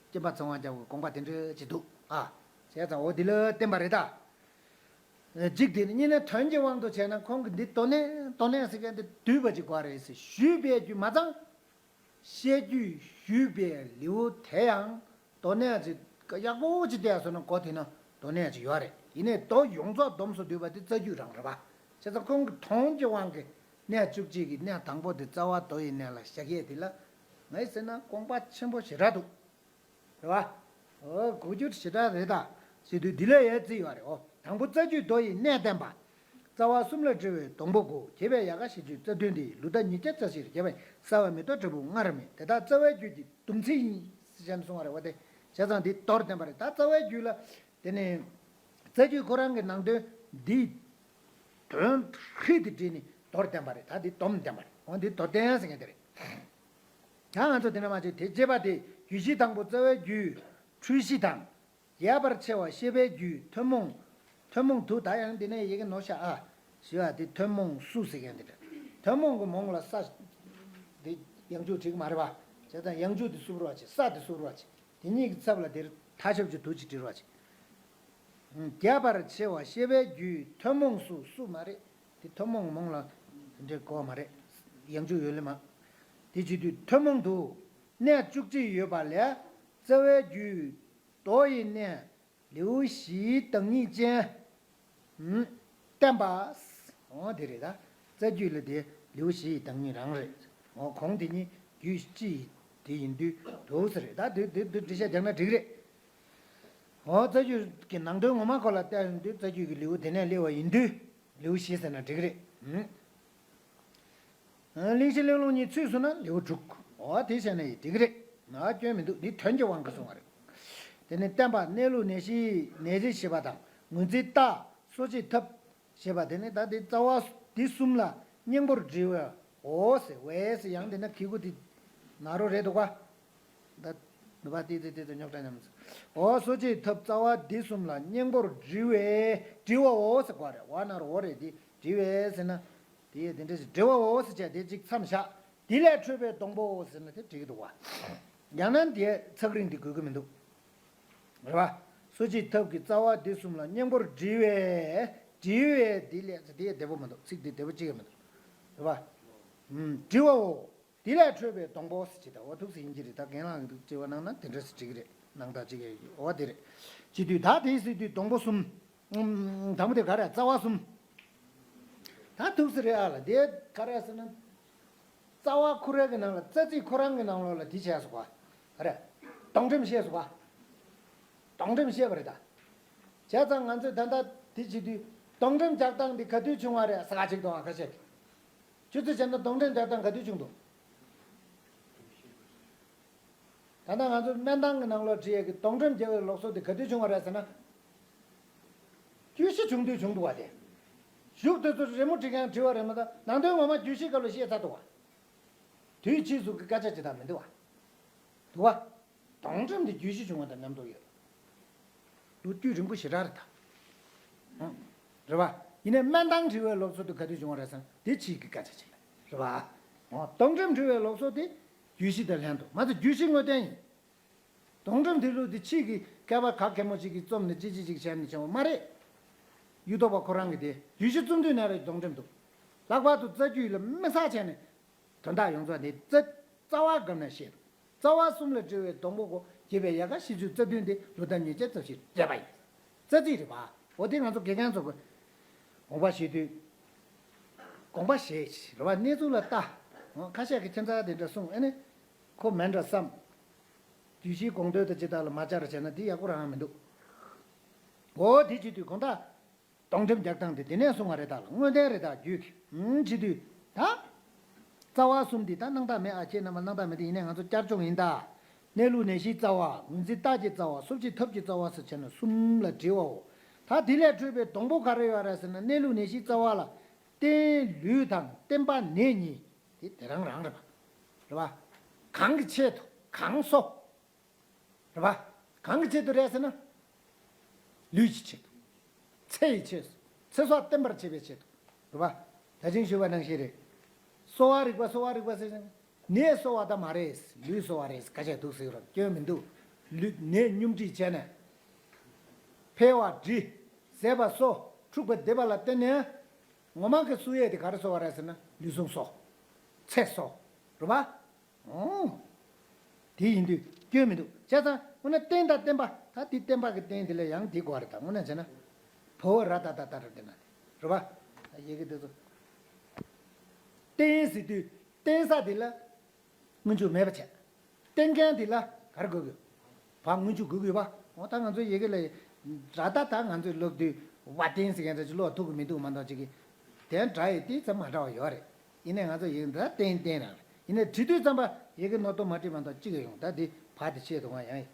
སྐྱེམས་པ་ཚེ་དབང་རྒྱལ་པོ་གི་དགོངས་པ་དེ་འདྲ་ཅིག་འདུག་ཨ། བྱས་ཙང་འོ་འདི་ལ་བསྟན་པ་རེད་ད། གཅིག་དེ་ནི་གཉིས་ནི་དོན་གྱི་དབང་དུ་བྱས་ན་ཁོང་གིས་འདི་མདོ་གནད་མདོ་གནད་ཟེར་མཁན་དེ་བསྡུས་པ་ཅིག་དགོས་རེད་ཟེར་ཞུས་པའི་རྒྱུ་མ་ཚང་། བཤད་རྒྱུད་ཞུས་པའི་ལེའུ་དེ་ཡང་མདོ་གནད་ཅིག་ཡག་པོ་ཅིག་བལྟས་སོང་ན་གོ་དེ་ན་མདོ་གནད་ཅིག་ཡོད་རེད། ཡིན་ནའི་མདོ་ཡོངས་རྫོགས་བསྡོམས་སུ་བསྡུས་པ་དེ་རྩ་རྒྱུད་རང་རེད་པ། བྱས་ཙང་ཁོང་གི་དོན་གྱི་དབང་གིས་གནད་བཅུ་གཅིག་གི་གནད་དང་པོ་དེ་རྩ་བ་མདོ་ཡི་གནད་ལ་བཞག་ཡས་དེ་ལ་ངས་ཟེར་ན་དགོངས་པ་ཆེན་པོ་ཞེ་དྲག་འདུག་རེད་བ། འོ་གོ་རྒྱུ་ཞེ་དྲག་རེད་ད། ཟེར་དུས་འདི་ལ་ཡང་བརྩི་ཡོད་རེད། འོ་དང་པོ་རྩ་རྒྱུད་མདོ་ཡི་གནད་བསྟན་པ། རྩ་བ་གསུམ་ལ་དྲིལ་བའི་སྡོང་པོ་དགུ། རྒྱས་པའི་ཡལ་ག་བཞི་བཅུའི་རྩ་བདུན་ཏེ། ལུས་རྟ་ཉིས་བརྒྱ་རྩ་བཞིར་རྒྱས་པ་ཡི། གསལ་བ་མེ་ཏོག་འབྲས་བུ་ལྔར་སྨིན། དེ་དག་རྩ་བའི་རྒྱུད་ཀྱི་བསྡོམས་ཚིག་ཡིན། ཟེར་བྱས་ནས་གསུངས་པ་རེད། འོ་དེ་བྱས་ཙང་འདི་མདོར་བསྟན་པ་རེད། ད་རྩ་བའི་རྒྱུད་ལ་དེ་ནས་རྩ་རྒྱུད་ཁོ་རང་གི་ནང་དོན་འདི་དོན་ཧྲིལ་དུ་བསྒྲིལ་ནས་མདོར་བསྟན་པ་རེད། ད་འདི་སྡོམ་བསྟན་པ་རེད། འོ་འདི་མདོར་བསྟན་ཟེར་མཁན་དེ་རེད། ད་ང་ཚོ་དེ་འདྲ་མ་བྱེད་དེ་རྒྱས་པ་དེ་རྒྱུད་བཞི་དང་པོ་རྩ་བའི་རྒྱུད་འཁྲུལ་གཞི་དང་། རྒྱས་པར་ཕྱེ་བ་ཤེས་པའི་རྒྱུད་ཐུན་མོང་། ཐུན་མོང་དུ། ད་ཡང་འདི་ནས་ཡི་གེ་ནོར་ཤག་ཨ། ཞེས་པ་དེ་ཐུན་མོང་སུ་ཟེར་མཁན་དེ་འདྲ། ཐུན་མོང་གི་མོང་ལ་ས། དེ་ཡང་འཇུག་བྲིས་གི་མ་རེད་པ། བྱས་ཙང་ཡང་འཇུག་དེ་སུབ་རོགས་བྱེད། ས་དེ་སུབ་རོགས་བྱེད། དེ་གཉིས་ཀྱི་ཚབ་ལ་དེར་མཐའ་ཞབས་ཀྱུ་དུ་ཅིག་བྲིས་རོགས་བྱེད། རྒྱས་པར་ཕྱེ་བ་ཤེས་པའི་རྒྱུད་ཐུན་མོང་སུ། སུ་མ་རེད། དེ་ཐུན་མོང་མོང་ལ་འདྲེ་གོ་མ་རེད། ཡང་འཇུག་ཡོད་ལེ་མ། དེ་བྱེད་དུས་ཐུན་མོང་དུ་གནད་བཅུ་གཅིག་ཡོད་པ་ལས་རྩ་བའི་རྒྱུད་མདོ་ཡི་གནད་ལེའུ་བཞིའི་བདག་ཉིད་ཅན། བསྟན་པ། འོ་དེ་རེད་ད། རྩ་རྒྱུད་ལ་དེ་ལེའུ་བཞི་ཡི་བདག་ཉིད་རང་རེད། འོ་གོང་དེ་གཉིས་རྒྱུད་སྤྱི་ཡི་དེ་ཡིན་དུས་འདུག་ཟེར་རེད་ད། དེ་དེ་དེ་འགྲེལ་བཤད་རྒྱག་ན་འགྲིག་རེད། འོ་རྩ་རྒྱུད་ཀྱི་ནང་དོན་ངོ་མ་ཁོ་ལ་བལྟས་ཡོང་དུས་རྩ་རྒྱུད་ཀྱི་ལེའུ་དེ་ནས་སླེབས་པ་ཡིན་དུས་ལེའུ་བཞི་ཟེར་ན་འགྲིག་རེད། གླེང་གཞི་གླེང་ལུགས་གཉིས་ཚུད་སོང་ན་ལེའུ་དྲུག་འོ་དེ་བྱས་ནས་འགྲིག་གི་རེད། ང་སྐྱོན་མི་འདུག་འདི་དོན་གྱི་དབང་གིས་གསུངས་པ་རེད། དེ་ནས་བསྟན་པ་གནས་ལུགས་ནད་གཞི་ནད་གཞི་ཞེས་པ་དང་ངོས་འཛིན་རྟགས་གསོ་བྱེད་ཐབས་ཞེས་པ་དེ་ནི་ད་དེ་རྩ་བ་འདི་གསུམ་ལ་སྙིང་པོར་འདྲིལ་བའོ་ཟེར་བས་ཟེར་ཡང་དེ་ན་གི་གུ་དེ་ན་རོ་རེད་འདུག་ག་ད་ནུ་བ་ཏི་ཏི་ཏི་ཏི་རྙོག་དྲ་མཉམ། འོ་སོ་སྐྱེའི་ཐབས་རྩ་བ་འདི་གསུམ་ལ་སྙིང་པོར་འདྲིལ་བས་འདྲིལ་བའོ་ཟེར་གོ་རེད། འོ་ན་རོ་འོ་རེད་དེ་འདྲིལ་བས་ཟེར་ན། དེ་ཡས་དེ་འདྲ་ཞིག་འདྲིལ་བའོ་ཟེར་བྱས་དེ་གཅིག་མཚམས་བཞག་དེ་ལས་འཕྲོས་པའི་སྡོང་པོའོ་ཟེར་ན་དེ་འགྲིག་གི་འདུག་བ། ཡང་ན་དེ་ཚག་རིང་དེ་དགོས་ཀྱི་མི་འདུག་རེད་བ། སོ་སྐྱེའི་ཐབས་ཀྱི་རྩ་བ་འདི་གསུམ་ལ་སྙིང་པོར་འདྲིལ་བས་འདྲིལ་བས་དེ་ལས་ཟེར་དེ་ཡས་བདེ་པོ་མི་འདུག་ཚིག་དེ་བདེ་པོ་གཅིག་ཡང་མི་འདུག་རེད་བ། འདྲིལ་བའོ། དེ་ལས་འཕྲོས་པའི་སྡོང་པོ་ཟེར་གྱི་ད་འོ་ཐུགས་སུ་ཡིན་གྱི་རེད། ད་རྒན་ལགས་ཀྱི་འདུག་ཅེས་པ་གནང་ན་དེ་འདྲ་ཟེར་བྲིས་ཀྱི་རེད། གནང་སྟངས་གཅིག་ཡོད་ཀྱི་འོ་དེ་རེད། བྱེད་དུས་ད་དེའི་སྲིད་དུས་སྡོང་པོ་གསུམ། ཨུམ། དང་པོ་དེ་ག་རེ་རྩ་བ་གསུམ། ད་ཐུགས་སུ་རེད་ཨ་ལ་དེ་ག་རེ་ཟེར་ན། རྩ་བ་ཁོ་རང་གི་ནང་ལ་རྩ་ཚིག་ཁོ་རང་གི་ནང་ལོགས་ལ་དེ་བྱས་སོ་ག་རེད། སྡོང་འགྲེམས་བཤད་སོ་ག་སྡོང་འགྲེམས་བཤད་པ་རེད་ད། བྱས་ཙང་ང་ཚོས་ད་ལྟ་དེ་བྱེད་དུས་སྡོང་འགྲེམས་རྒྱག་སྟངས་འདི་ག་དུས་བྱུང་བ་རེད་ཟེར་ག་ཅིག་དང་ཁ་ཤས་ཀྱིས། ཁྱོད་ཚོས་བྱས་ན་སྡོང་འགྲེམས་རྒྱག་སྟངས་ག་དུས་བྱུང་འདུག་ད་ལྟ་ང་ཚོ་སྨན་ཐང་གི་ནང་ལོགས་བྲིས་ཡས་ཀྱི་སྡོང་འགྲེམས་རྒྱག་པའི་ལུགས་སྲོལ་དེ་ག་དུས་བྱུང་བ་རེད་ཟེར་ན། རྒྱུད་བཞི་བྱུང་དུས་བྱུང་འདུག་བ་དེ། གཞུག་དེ་ཚོ་རི་མོ་བྲིས་མཁན་བྲིས་པ་རེད་མ་གཏོགས་ནང་དོན་ངོ་མ་རྒྱུད་བཞི་སྐབས་ལ་བཤད་ཚར་འདུག་བ། དུས་ཕྱིས་སུ་གི་སྐད་ཆ་ཅི་ལྟར་མི་འདུག་བ། འདུག་བ། སྡོང་འགྲེམས་དེ་རྒྱུད་བཞི་བྱུང་བ་དང་མཉམ་དུ་ཡོད། ལོ་རྒྱུས་རིང་པོ་ཞེ་དྲག་རེད་ད། རེད་བ། ཡིན་ནའི་སྨན་ཐང་བྲིས་པའི་ལུགས་སྲོལ་དེ་ག་དུས་བྱུང་བ་རེད་ཟེར་ན་དེ་ཕྱིས་ཀྱི་སྐད་ཆ་ཅིག་རེད་བ། སྡོང་འགྲེམས་བྲིས་པའི་ལུགས་སྲོལ་དེ་རྒྱུད་བཞི་དང་ལྷན་དུ་མ་ཚད་རྒྱུད་བཞི་དངོས་བསྟན་ཡིན། སྡོང་འགྲེམས་དེ་ལུགས་དེ་ཕྱིས་ཀྱི་མཁས་པ་ག་གེ་མོ་ཞིག་གིས་རྩོམ་ནས་ཅི་ཅི་ཅིག་བྱས་ནས་བྱུང་བ་མ་རེད། གཡུ་ཐོག་པ་ཁོ་རང་གིས་དེ་རྒྱུད་བཞི་རྩོམ་དུས་ནས་རེད་སྡོང་འགྲེམས་འདུག་ལྷག་པར་དུ་རྩ་རྒྱུད་ལ་དམིགས་བསལ་བྱས་ནས་དོན་དག་ཡོངས་རྫོགས་དེ་རྩ་རྩ་བ་སྒམ་ནས་བཤད་འདུག་རྩ་བ་གསུམ་ལ་འབྲེལ་བའི་སྡོང་པོ་གོ་རྒྱས་པའི་ཡལ་ག་བཞི་བཅུ་རྩ་བདུན་དེ་ལོ་ཟླ་ཉིས་བརྒྱ་རྩ་བཞི་བསྡེབས་པ་ཡིན། རྩ་ཚིག་རེད་པ། འོ་དེ་ང་ཚོ་དགེ་རྒན་ཚོ་གི་དགོངས་པ་བཞེས་དུས། དགོངས་པ་བཞེས་རེད་བ་གནས་ཚུལ་ལ་ལྟ། འོ་ཁ་ཤས་ཀྱི་ཁྱད་མཚར་དེ་འདྲ་གསུངས་ཨེ་ནི། ཁོ་མིན་འདྲ་བསམ། རྒྱུད་བཞིའི་དགོངས་དོན་དང་ཇི་ལྟར་ལ་མ་སྦྱར་བྱས་ན་དེ་ཡག་པོ་རང་མི་འདུག་འོ་དེ་བྱེད་དུས་གང་ལྟར། སྡོང་འགྲེམས་རྒྱག་སྟངས་དེ་དེ་ནས་གསུང་བ་རེད་ད་ལ་དངོས་བསྟན་རེད་ད་རྒྱུད་ཀྱི་ཨུམ་བྱེད་དུས་ད། རྩ་བ་གསུམ་འདི་ད་སྣང་དག་མེད་ཨ་ཁྱེད་རྣམ་པ་སྣང་དག་མེད་དེ་ཡིན་ནའི་ང་ཚོ་བསྐྱར་སྦྱོང་ཡིན་ད། གནས་ལུགས་ནད་གཞིའི་རྩ་བ་ངོས་འཛིན་རྟགས་ཀྱི་རྩ་བ་སོ་སྐྱེའི་ཐབས་ཀྱི་རྩ་བ་ཟེར་བྱས་ན་གསུམ་ལ་འབྲེལ་བའོ། ད་དེ་ལས་འཕྲོས་པའི་སྡོང་པོ་ག་རེ་ཡོད་རེད་ཟེར་ན་གནས་ལུགས་ནད་གཞིའི་རྩ་བ་ལ། རྟེན་ལུས་དང་བརྟེན་པ་ནད་གཉིས། དེ་དེ་རང་རང་རེད་པ། རེད་པ། གང་གི་ཆེད་དུ་གང་གསོ། རེད་པ། གང་གི་ཆེད་དུ་རེད་ཟེར་ན། ལུས་ཀྱི་ཆེད་དུ། ཚེ་ཡི་ཆེད་དུ། ཚེ་སྲོག་བརྟན་པར་བྱེད་པའི་ཆེད་དུ། རེད་པ། ད་ཅིང་ཞུས་པ་ནང་བཞིན་རེད། གསོ་བ་རིག་པ་གསོ་བ་རིག་པ་ཟེར་ན། ནད་གསོ་བ་ད་མ་རེད། ལུས་གསོ་བ་རེད། སྐད་ཆ་འདུག་ཟེར་རོགས་སྐྱོན་མི་འདུག་ལུས་ནད་སྙོམས་སྒྲིག་བྱས་ནས། འཕེལ་བ་འབྲི། ཟད་པ་གསོ། འཁྲུགས་པ་འདེབས་པ་ལ་བརྟེན་ནས། ངོ་མ་གི་གསོ་ཡས་དེ་ག་རེ་གསོ་བ་རེད་ཟེར་ན་ལུས་ཟུངས་གསོ། ཚེ་གསོ། རེད་པ། ཨོ། དེ་ཡིན་དུས་སྐྱོན་མི་འདུག་བྱས་ཙང་དངོས་གནས་རྟེན་དང་བརྟེན་པ་ད་དེ་བརྟེན་པ་གི་རྟེན་དེ་ལ་ཡང་དེ་གོ་བ་རེད་ད་དངོས་གནས་བྱས་ན། བོ་ར་ད་ད་ད་ར་བརྟེན་ན་དེ་རེད་པ། ཡི་གེ་དེ་ཚོ། རྟེན་ཟེར་དུས་རྟེན་ས་དེ་ལ་སྔོན་འཇུག་མེད་པ་བྱས། རྟེན་མཁན་དེ་ལ་ག་རེ་དགོས་དགོས། བ་སྔོན་འཇུག་དགོས་དགོས་པ། འོ་ད་ང་ཚོ་ཡི་གེ་ལ་ར་ད་ད་ང་ཚོས་ཀློག་དུས་བ་རྟེན་ཟེར་མཁན་ཚོ་ཅིག་ཀློག་ཐུབ་ཀྱི་མི་འདུག་མ་གཏོགས་ཅིག་གིས། དེ་འདྲ་ཡི་དེ་ཙམ་མ་འདྲ་བ་ཡོད་རེད། ཡིན་ནའི་ང་ཚོ་ཡི་གེ་འདི་རྟེན་རྟེན་རང་རེད། ཡིན་ནའི་བྲིས་དུས་ཙམ་པ་ཡི་གེ་ནོར་དོ་མ་བྲིས་མ་གཏོགས་གཅིག་ཡོད་ཡོང་ད་འདི་བ་དེ་ཆེད་དུ་ང་ཡང་ཡིན།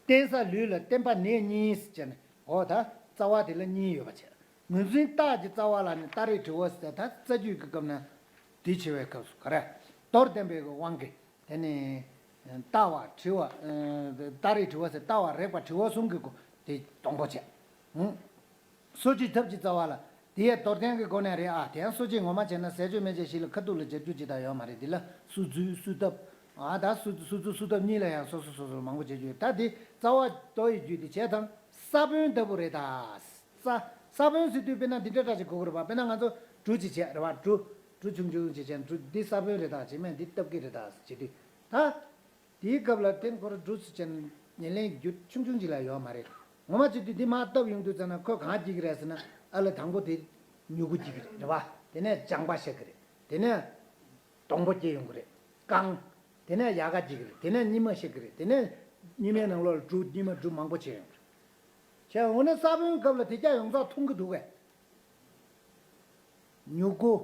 བརྟེན་ས་ལུས་ལ་བརྟེན་པ་ནད་གཉིས་ཟེར་ནས་འོ་ད་རྩ་བ་དེ་ལ་གཉིས་ཡོད་པ་བྱས། ངོས་འཛིན་རྟགས་ཀྱི་རྩ་བ་ལ་ནི་རྟགས་རིགས་དྲི་བ་ཟེར་ད་རྩ་རྒྱུད་ཀྱི་སྐབས་ན་དེ་ཕྱེ་བའི་སྐབས་སུ་ག་རེ། མདོར་བསྟན་པའི་དབང་གིས་དེ་ནི་ལྟ་བ་དྲི་བ། རྟགས་རིགས་དྲི་བ་ཟེར་ལྟ་བ་རེག་པ་དྲི་བ་གསུམ་གྱི་སྒོ་དེ་སྡོང་པོ་བྱས། སོ་སྐྱེའི་ཐབས་ཀྱི་རྩ་བ་ལ་དེ་ཡང་མདོར་བསྟན་གྱི་སྒོ་ནས་རེད་ཨ། དེ་ཡང་སོ་སྐྱེ་ངོ་མ་བྱས་ན་ཟས་སྤྱོད་སྨན་དཔྱད་བཞི་ལ་ཁ་ཐུག་ལ་སྦྱར་རྒྱུ་ཅི་ལྟར་ཡོད་མ་རེད། འདི་ལ་སོ་རྩུ་སོ་ཐབས་ཨ་ད་སོ་སོ་རྩུ་སོ་ཐབས་གཉིས་ལ་ཡང་སོ་སོ་སོ་སོར་མང་པོ་སྦྱར་རྒྱུ་ཡོད། ད་དེ་རྩ་བ་མདོ་ཡི་རྒྱུད་དེ་བྱས་དང་ས་བོན་ལྟ་བུ་རེད་ད། ས་ས་བོན་ཟེར་དུས་དཔེར་ན་འདི་འདྲ་འདྲ་ཞིག་གོ་དགོས་རེད་པ། དཔེར་ན་ང་ཚོ་འབྲུ་ཅིག་བྱས་རེད་པ། འབྲུ་འབྲུ་ཆུང་ཆུང་ཅིག་བྱས་འབྲུ་འདི་ས་བོན་རེད་ད། བྱེ་སྨན་འདི་བཏབ་ཀྱི་རེད་ད་ཟེར་དུས་ད། དེའི་སྐབས་ལ་དེ་ཁོ་རང་འབྲུ་ཟེར་བྱས་ན་ཉེར་ལེན་རྒྱུ་ཆུང་ཆུང་ཅིག་ལ་ཡོད་མ་རེད། ངོ་མ་བྱེད་དུས་འདི་མར་བཏབ་ཡོང་དུས་ཙམ་ན་ཁོས་གང་བགྱིས་ཀྱི་རེད་ཟེར་ན་ཨ་ལ་དང་པོ་དེ་ མྱུ་གུ་སྐྱེ་གི་རེད། རེད་པ། དེ་ནས་ལྗང་པ་ཤར་གི་རེད། དེ་ནས་སྡོང་པོ་སྐྱེ་ཡོང་གི་རེད། སྐང་། དེ་ནས་ཡལ་ག་སྐྱེ་གི་རེད། དེ་ནས་སྙིགས་མ་ཤར་གི་རེད། དེ་ནས་སྙིགས་མའི་ནང་ལོགས་ལ་འབྲུ། སྙིགས་མ་འབྲུ་མང་པོ་སྐྱེ་ཡོང་གི་རེད། བྱས་འོ་ན་ས་བོན་སྐབས་ལ་དེ་རྒྱ་ཡོངས་རྫོགས་འཐུང་གི་འདུག་གས། མྱུ་གུ།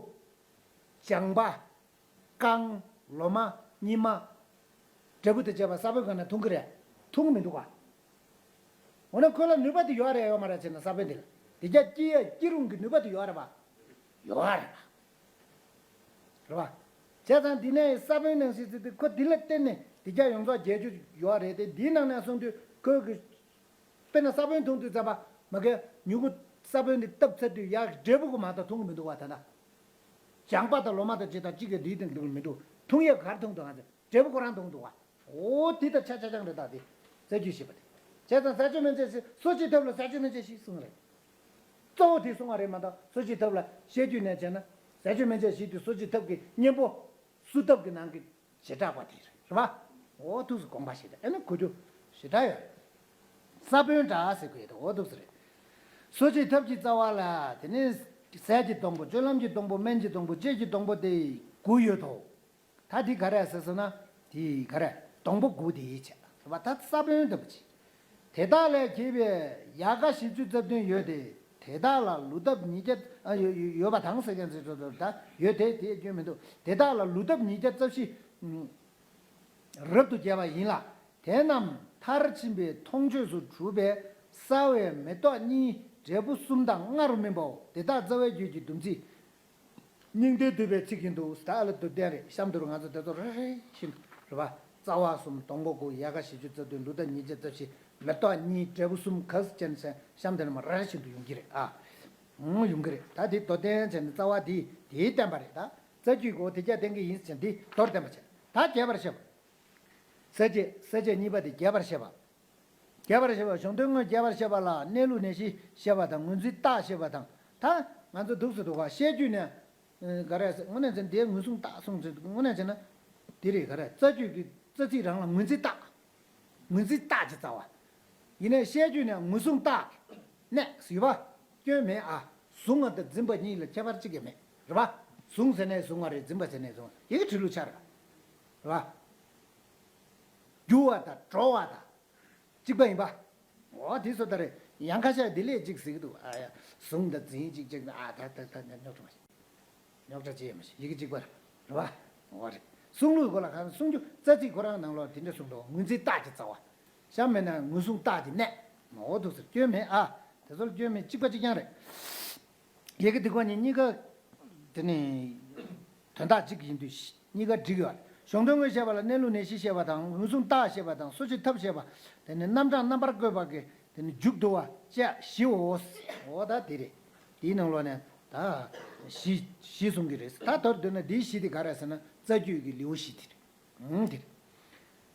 ལྗང་པ། སྐང་། ལོ་མ། སྙིགས་མ། འབྲས་བུ་དང་བཅས་པ་ས་བོན་གང་ནས་འཐུང་གི་རེད། འཐུང་མི་འདུག་ག། འོ་ན་ཁོ་ལ་ནུས་པ་དེ་ཡོད་རེད་ཡོད་མ་རེད་ཟེར་ན། ས་བོན་དེ་ལ་དེ་རྒྱ་སྐྱེ་ཡ་སྐྱེ་རུང་གི་ནུས་པ་དེ་ཡོད་རེད་པ། ཡོད་རེད་པ། རེད་པ། བྱས་ཙང་འདི་ནས་ས་བོན་ནང་བཞིན་ཟེར་དུས་ཁོ་འདི་ལ་བརྟེན་ནས་དེ་རྒྱ་ཡོངས་རྫོགས་རྒྱས་རྒྱུ་ཡོད་རེད་དེ། འདིའི་ནང་ནས་གསུངས་དུས་ཁོས་གི། དཔེར་ན་ས་བོན་འཐུང་དུས་ཙམ་པ་མ་གི་མྱུ་གུ་ས་བོན་འདི་བཏབ་ཚར་དུས་ཡར་འབྲས་བུ་གི་མ་གཏོགས་འཐུང་གི་མི་འདུག་བ། ད་ལྟ་ལྗང་པ་དང་ལོ་མ་དང་ཅི་དང་ཅི་གི་འདིའི་སྟེང་འདུག་མི་འདུག། འཐུང་ཡས་ག་རེ་འཐུང་འདུག་ང་ཚོས། འབྲས་བུ་ཁོ་རང་འཐུང་འདུག་བ། འོ་དེ་དང་ཆ་ཆ་ཆང་རེད། ད་དེ་རྩ་རྒྱུས་ཞེས་པ་དེ། བྱས་ཙང་ཟས་བཅུད་སྨན་དཔྱད་ཟེར། གསོ་བྱེད་ཐབས་ལ་ཟས་བཅུད་སྨན་དཔྱད་ཞེས་གསུངས་རེད། གཙོ་བོ་དེ་གསུང་བ་རེད་མ་གཏོགས། གསོ་བྱེད་ཐབས་ལ་བཤད་རྒྱུ་ནས་བྱས་ན་ཟས་བཅུད་སྨན་དཔྱད་ཞེས་དུས་གསོ་བྱེད་ཐབས་ཀྱི་གཉེན་པོ། གསོ་ཐབས་ཀྱི་ནང་གི་བྱེ་བྲག་པ་དེ་རེད། རེད་པ། འོ་ཐུགས་སུ་དགོངས་པ་ཞིག་དང་། ཨེ་ནི་གོ་རྒྱུ་ཞེ་དྲག་ཡོད་རེད། ས་བོན་འདྲ་ཟེར་དགོས་ཡོད་དོ། འོ་ཐུགས་སུ་རེད། གསོ་བྱེད་ཐབས་ཀྱི་རྩ་བ་ལ། དེ་ནས་ཟས་ཀྱི་སྡོང་པོ། སྤྱོད་ལམ་གྱི་སྡོང་པོ། སྨན་གྱི་སྡོང་པོ། དཔྱད་ཀྱི་སྡོང་པོ་སྟེ་དགུ་ཡོད་དོ། ད་དེ་ག་རེ་ཟེར་སོང་ན། དེ་ག་རེ། སྡོང་པོ་དགུ་དེ་ཡིས་བྱས། རེད་པ། ད་ས་བོན་ལྟ་བུ་ཅིག། དེ་དག་ལས་གྱེས་པའི་ཡལ་ག་བཞི་བཅུ་རྩ་བདུན་ཡོད་དེ། དེ་དག་ལ་ལུས་ཐབས་ཉིས་བརྒྱ། ཨ། ཡོད་ཡོད་པ་དང་ཟེར་མཁན་ཚོས་ད་ཡོད་དེ། དེ་སྐྱོན་མི་འདུག། དེ་དག་ལ་ལུས་ཐབས་ཉིས་བརྒྱ་རྩ་བཞི་རབ་ཏུ་རྒྱས་པ་ཡིན་ལ། དེ་རྣམས་མཐར་ཕྱིན་པའི་མཐོང་ཆོས་སུ་གྲུབ་པས་སྲ་བའི་མེ་ཏོག་གཉིས། འབྲས་བུ་གསུམ་དང་ལྔ་རུ་སྨིན་པའོ། དེ་དག་རྩ་བའི་རྒྱུད་ཀྱི་བསྡོམས་ཚིག། སྙིང་ཐིག་བསྡུས་པའི་ཚིག་ཡིན་འདུག། ད་ཨ་ལ་བསྡུ་ལྡན་རེད། གཤམ་དུ་ང་ཚོ་དེ་ཚོ་རེ་རེ་བཞིན་དུ། རེད་པ། རྩ་བ་གསུམ། སྡོང་པོ་དགུ། ཡལ་ག་བཞི་བཅུ་རྩ་བདུན། ལུས་ཐབས་ཉིས་བརྒྱ་རྩ་བཞི། མེ་ཏོག་གཉིས། འབྲས་བུ་གསུམ། ག་ཟེར་ནས་གཤམ་དེ་ནས་མར་རེ་རེ་བཞིན་དུ་ཡོང་གི་རེད། ཨ། ཨང་། ཡོང་གི་རེད། ད་དེ་མདོར་བསྟན་བྱས་ནས་རྩ་བ་དེ་དེའི་བསྟན་པ་རེད། ད་རྩ་རྒྱུད་ཀྱི་འོ་དེ་རྒྱ་བསྟན་གྱི་ཡིན་ཟེར་དེ་མདོར་བསྟན་པ་བྱས། ད་རྒྱས་པར་བཤད་པ། ས་བཅད། ས་བཅད་གཉིས་པ་དེ་རྒྱས་པར་བཤད་པ། རྒྱས་པར་བཤད་པ། གཞུང་དོན་དངོས་རྒྱས་པར་བཤད་པ་ལ་གནས་ལུགས་ནད་གཞི་བཤད་པ་དང་། ངོས་འཛིན་རྟགས་བཤད་པ་དང་། ད་ང་ཚོ་འདུག་སེ་འདུག་ག། བཤད་རྒྱུད་ནས། ཨ། ག་རེ་ཟེར། དངོས་གནས་བྱས་ན་དེའི་ངོས་བཟུང་རྟགས་གསུངས་ཚུལ་དངོས་གནས་བྱས་ན་འདི་རེད། ག་རེ། རྩ་རྒྱུད་ཀྱི་རྩ་ཚིག་རང་ལ་ངོས་འཛིན་རྟགས། ངོས་འཛིན་རྟགས་ཀྱི་རྩ་བ། ཡིན་ནའི་བཤད་རྒྱུད་ནས་ངོས་བཟུང་རྟགས་གནས་ཟེར་བ། སྐྱོན་མེད་ཨ། བཟུང་བ་དང་འཛིན་པ་གཉིས་ལ་ཁྱད་པར་གཅིག་ཀྱང་མེད། རེད་པ། བཟུང་ཟེར་ནའི་བཟུང་བ་རེད། འཛིན་པ་ཟེར་ནའི་བཟུང་བ། ཡི་གེ་འབྲི་ལུགས་ཆ་རེད་པ། རེད་པ། རྒྱུ་བ་དང་འགྲོ་བ་དང་གཅིག་པ་ཡིན་པ། འོ་དེ་སོ་ད་རེད། ཡང་ཁ་ཤས་དེ་ལས་གཅིག་ཟེར་གྱི་འདུག། ཨ་ཡ། བཟུང་དང་འཛིན་གཅིག་གཅིག། ཨ། ད་ད་ད་རྙོག་དྲ་མ་བྱེད། རྙོག་དྲ་ཅི་ཡང་མ་བྱེད། ཡི་གེ་གཅིག་པ་རེད། རེད་པ། འོ་རེད། གསུང་ལུགས་སྐོར་ལ་གང་གསུང་རྒྱུ་རྩ་ཚིག་ཁོ་རང་ནང་ལོགས་དེ་འདྲ་གསུངས་འདུག། ངོས་འཛིན་རྟགས་ཀྱི་རྩ་བ། གཤམ་མེད་ན་ངོས་བཟུང་རྟགས་ཀྱི་གནས། འོ་འདུག་ཟེར། སྐྱོན་མེད་ཨ། དེ་ཚོ་ལ་སྐྱོན་མེད། གཅིག་པ་གཅིག་རྐྱང་རེད། ཡི་གེ་འདི་ཁོ་གཉིས་གཉིས་ཀ་དེ་ནི་དོན་དག་གཅིག་ཡིན་དུས་གཉིས་ཀ་འགྲིག་ཡོད་རེད། གཞུང་དོན་དངོས་བཤད་པ་ལ་གནས་ལུགས་ནད་གཞི་བཤད་པ་དང་། ངོས་བཟུང་རྟགས་བཤད་པ་དང་། གསོ་བྱེད་ཐབས་བཤད་པ། དེ་ནི་རྣམ་གྲངས་རྣམ་པར་བཀོད་པ་གི་དེ་ནི་མཇུག་བསྡུ་བ་བཅས་བཞིའོ། འོ་ད་དེ་རེད། དེའི་ནང་ལོགས་ནས་ད་བཞི་བཞི་གསུང་གི་རེད། ད་མདོར་བསྡུས་ན་འདིའི་བཞི་དེ་ག་རེ་ཟེར་ན་རྩ་རྒྱུད་ཀྱི་ལེའུ་བཞི་དེ་རེད། ཨང་། དེ་རེད།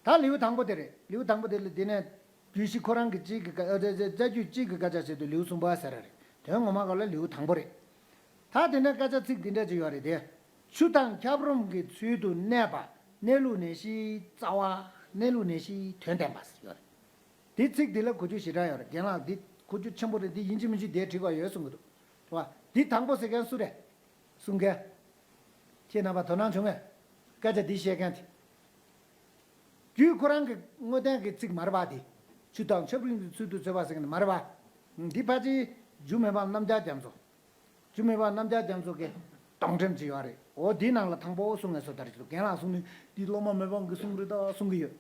ད་ལེའུ་དང་པོ་དེ་རེད། ལེའུ་དང་པོ་དེ་ལ་དེ་ནས་རྒྱུད་བཞི་ཁོ་རང་གི་གཅིག་གི་ཀ་ཨ་རྩ་རྩ་རྩ་རྒྱུད་གཅིག་གི་དཀར་ཆག་བྱེད་དུས་ལེའུ་གསུམ་པ་ཟེར་ར་རེད། དོན་ངོ་མ་ག་ལ་ལེའུ་དང་པོ་རེད། ད་དེ་ནས་དཀར་ཆག་ཚིག་འདི་འདྲ་ཅིག་ཡོད་རེད་དེ། ཆུ་དང་ཁྱབ་རོམ་གྱི་ཚུལ་དུ་གནས་པ། གནས་ལུགས་ནད་གཞིའི་རྩ་བ། གནས་ལུགས་ནད་གཞིའི་དོན་བསྟན་པ་ཟེར་ཡོད་རེད། དེ་ཚིག་འདི་ལ་གོ་རྒྱུ་ཞེ་དྲག་ཡོད་རེད། རྒན་ལགས་འདི་གོ་རྒྱུ་ཆེན་པོ་རེད། འདི་ཡིན་གཅིག་མིན་གཅིག་འདིར་བྲིས་པ་ཡོད་གསུང་གི་འདུག། རེད་བ། འདི་དང་པོ་ཟེར་མཁན་སུ་རེད། གསུང་མཁན། ཁྱེད་རྣམ་པ་དོ་སྣང་བྱུང་ངས། སྐད་ཆ་འདི་བཤད་མཁན་དེ། རྒྱུད་ཁོ་རང་གི་དངོས་བསྟན་གྱི་ཚིག་མ་རེད་པ་དེ། ཆུ་དང་ཆབ་རིམ་གྱི་ཚུལ་དུ་བརྩོན་པ་ཟེར་མཁན་དེ་མ་རེད་པ། འདི་ཕལ་ཆེར་འཇུ་མི་ཕམ་རྣམ་རྒྱལ་རྒྱ་མཚོ། འཇུ་མི་ཕམ་རྣམ་རྒྱལ་རྒྱ་མཚོ་གི་སྡོང་འགྲེལ་ཅིག་ཡོད་རེད། འོ་འདིའི་ནང་ལ་དང་པོ་གསུང་ངས་སོ་ད་རེད་ཅིག་འདུག། རྒན་ལགས་གསུང་ནི་འདི་སློབ་མ་མི་ཕམ་གྱིས་གསུང་གི་རེད་ད་གསུང་གི་ཡོད།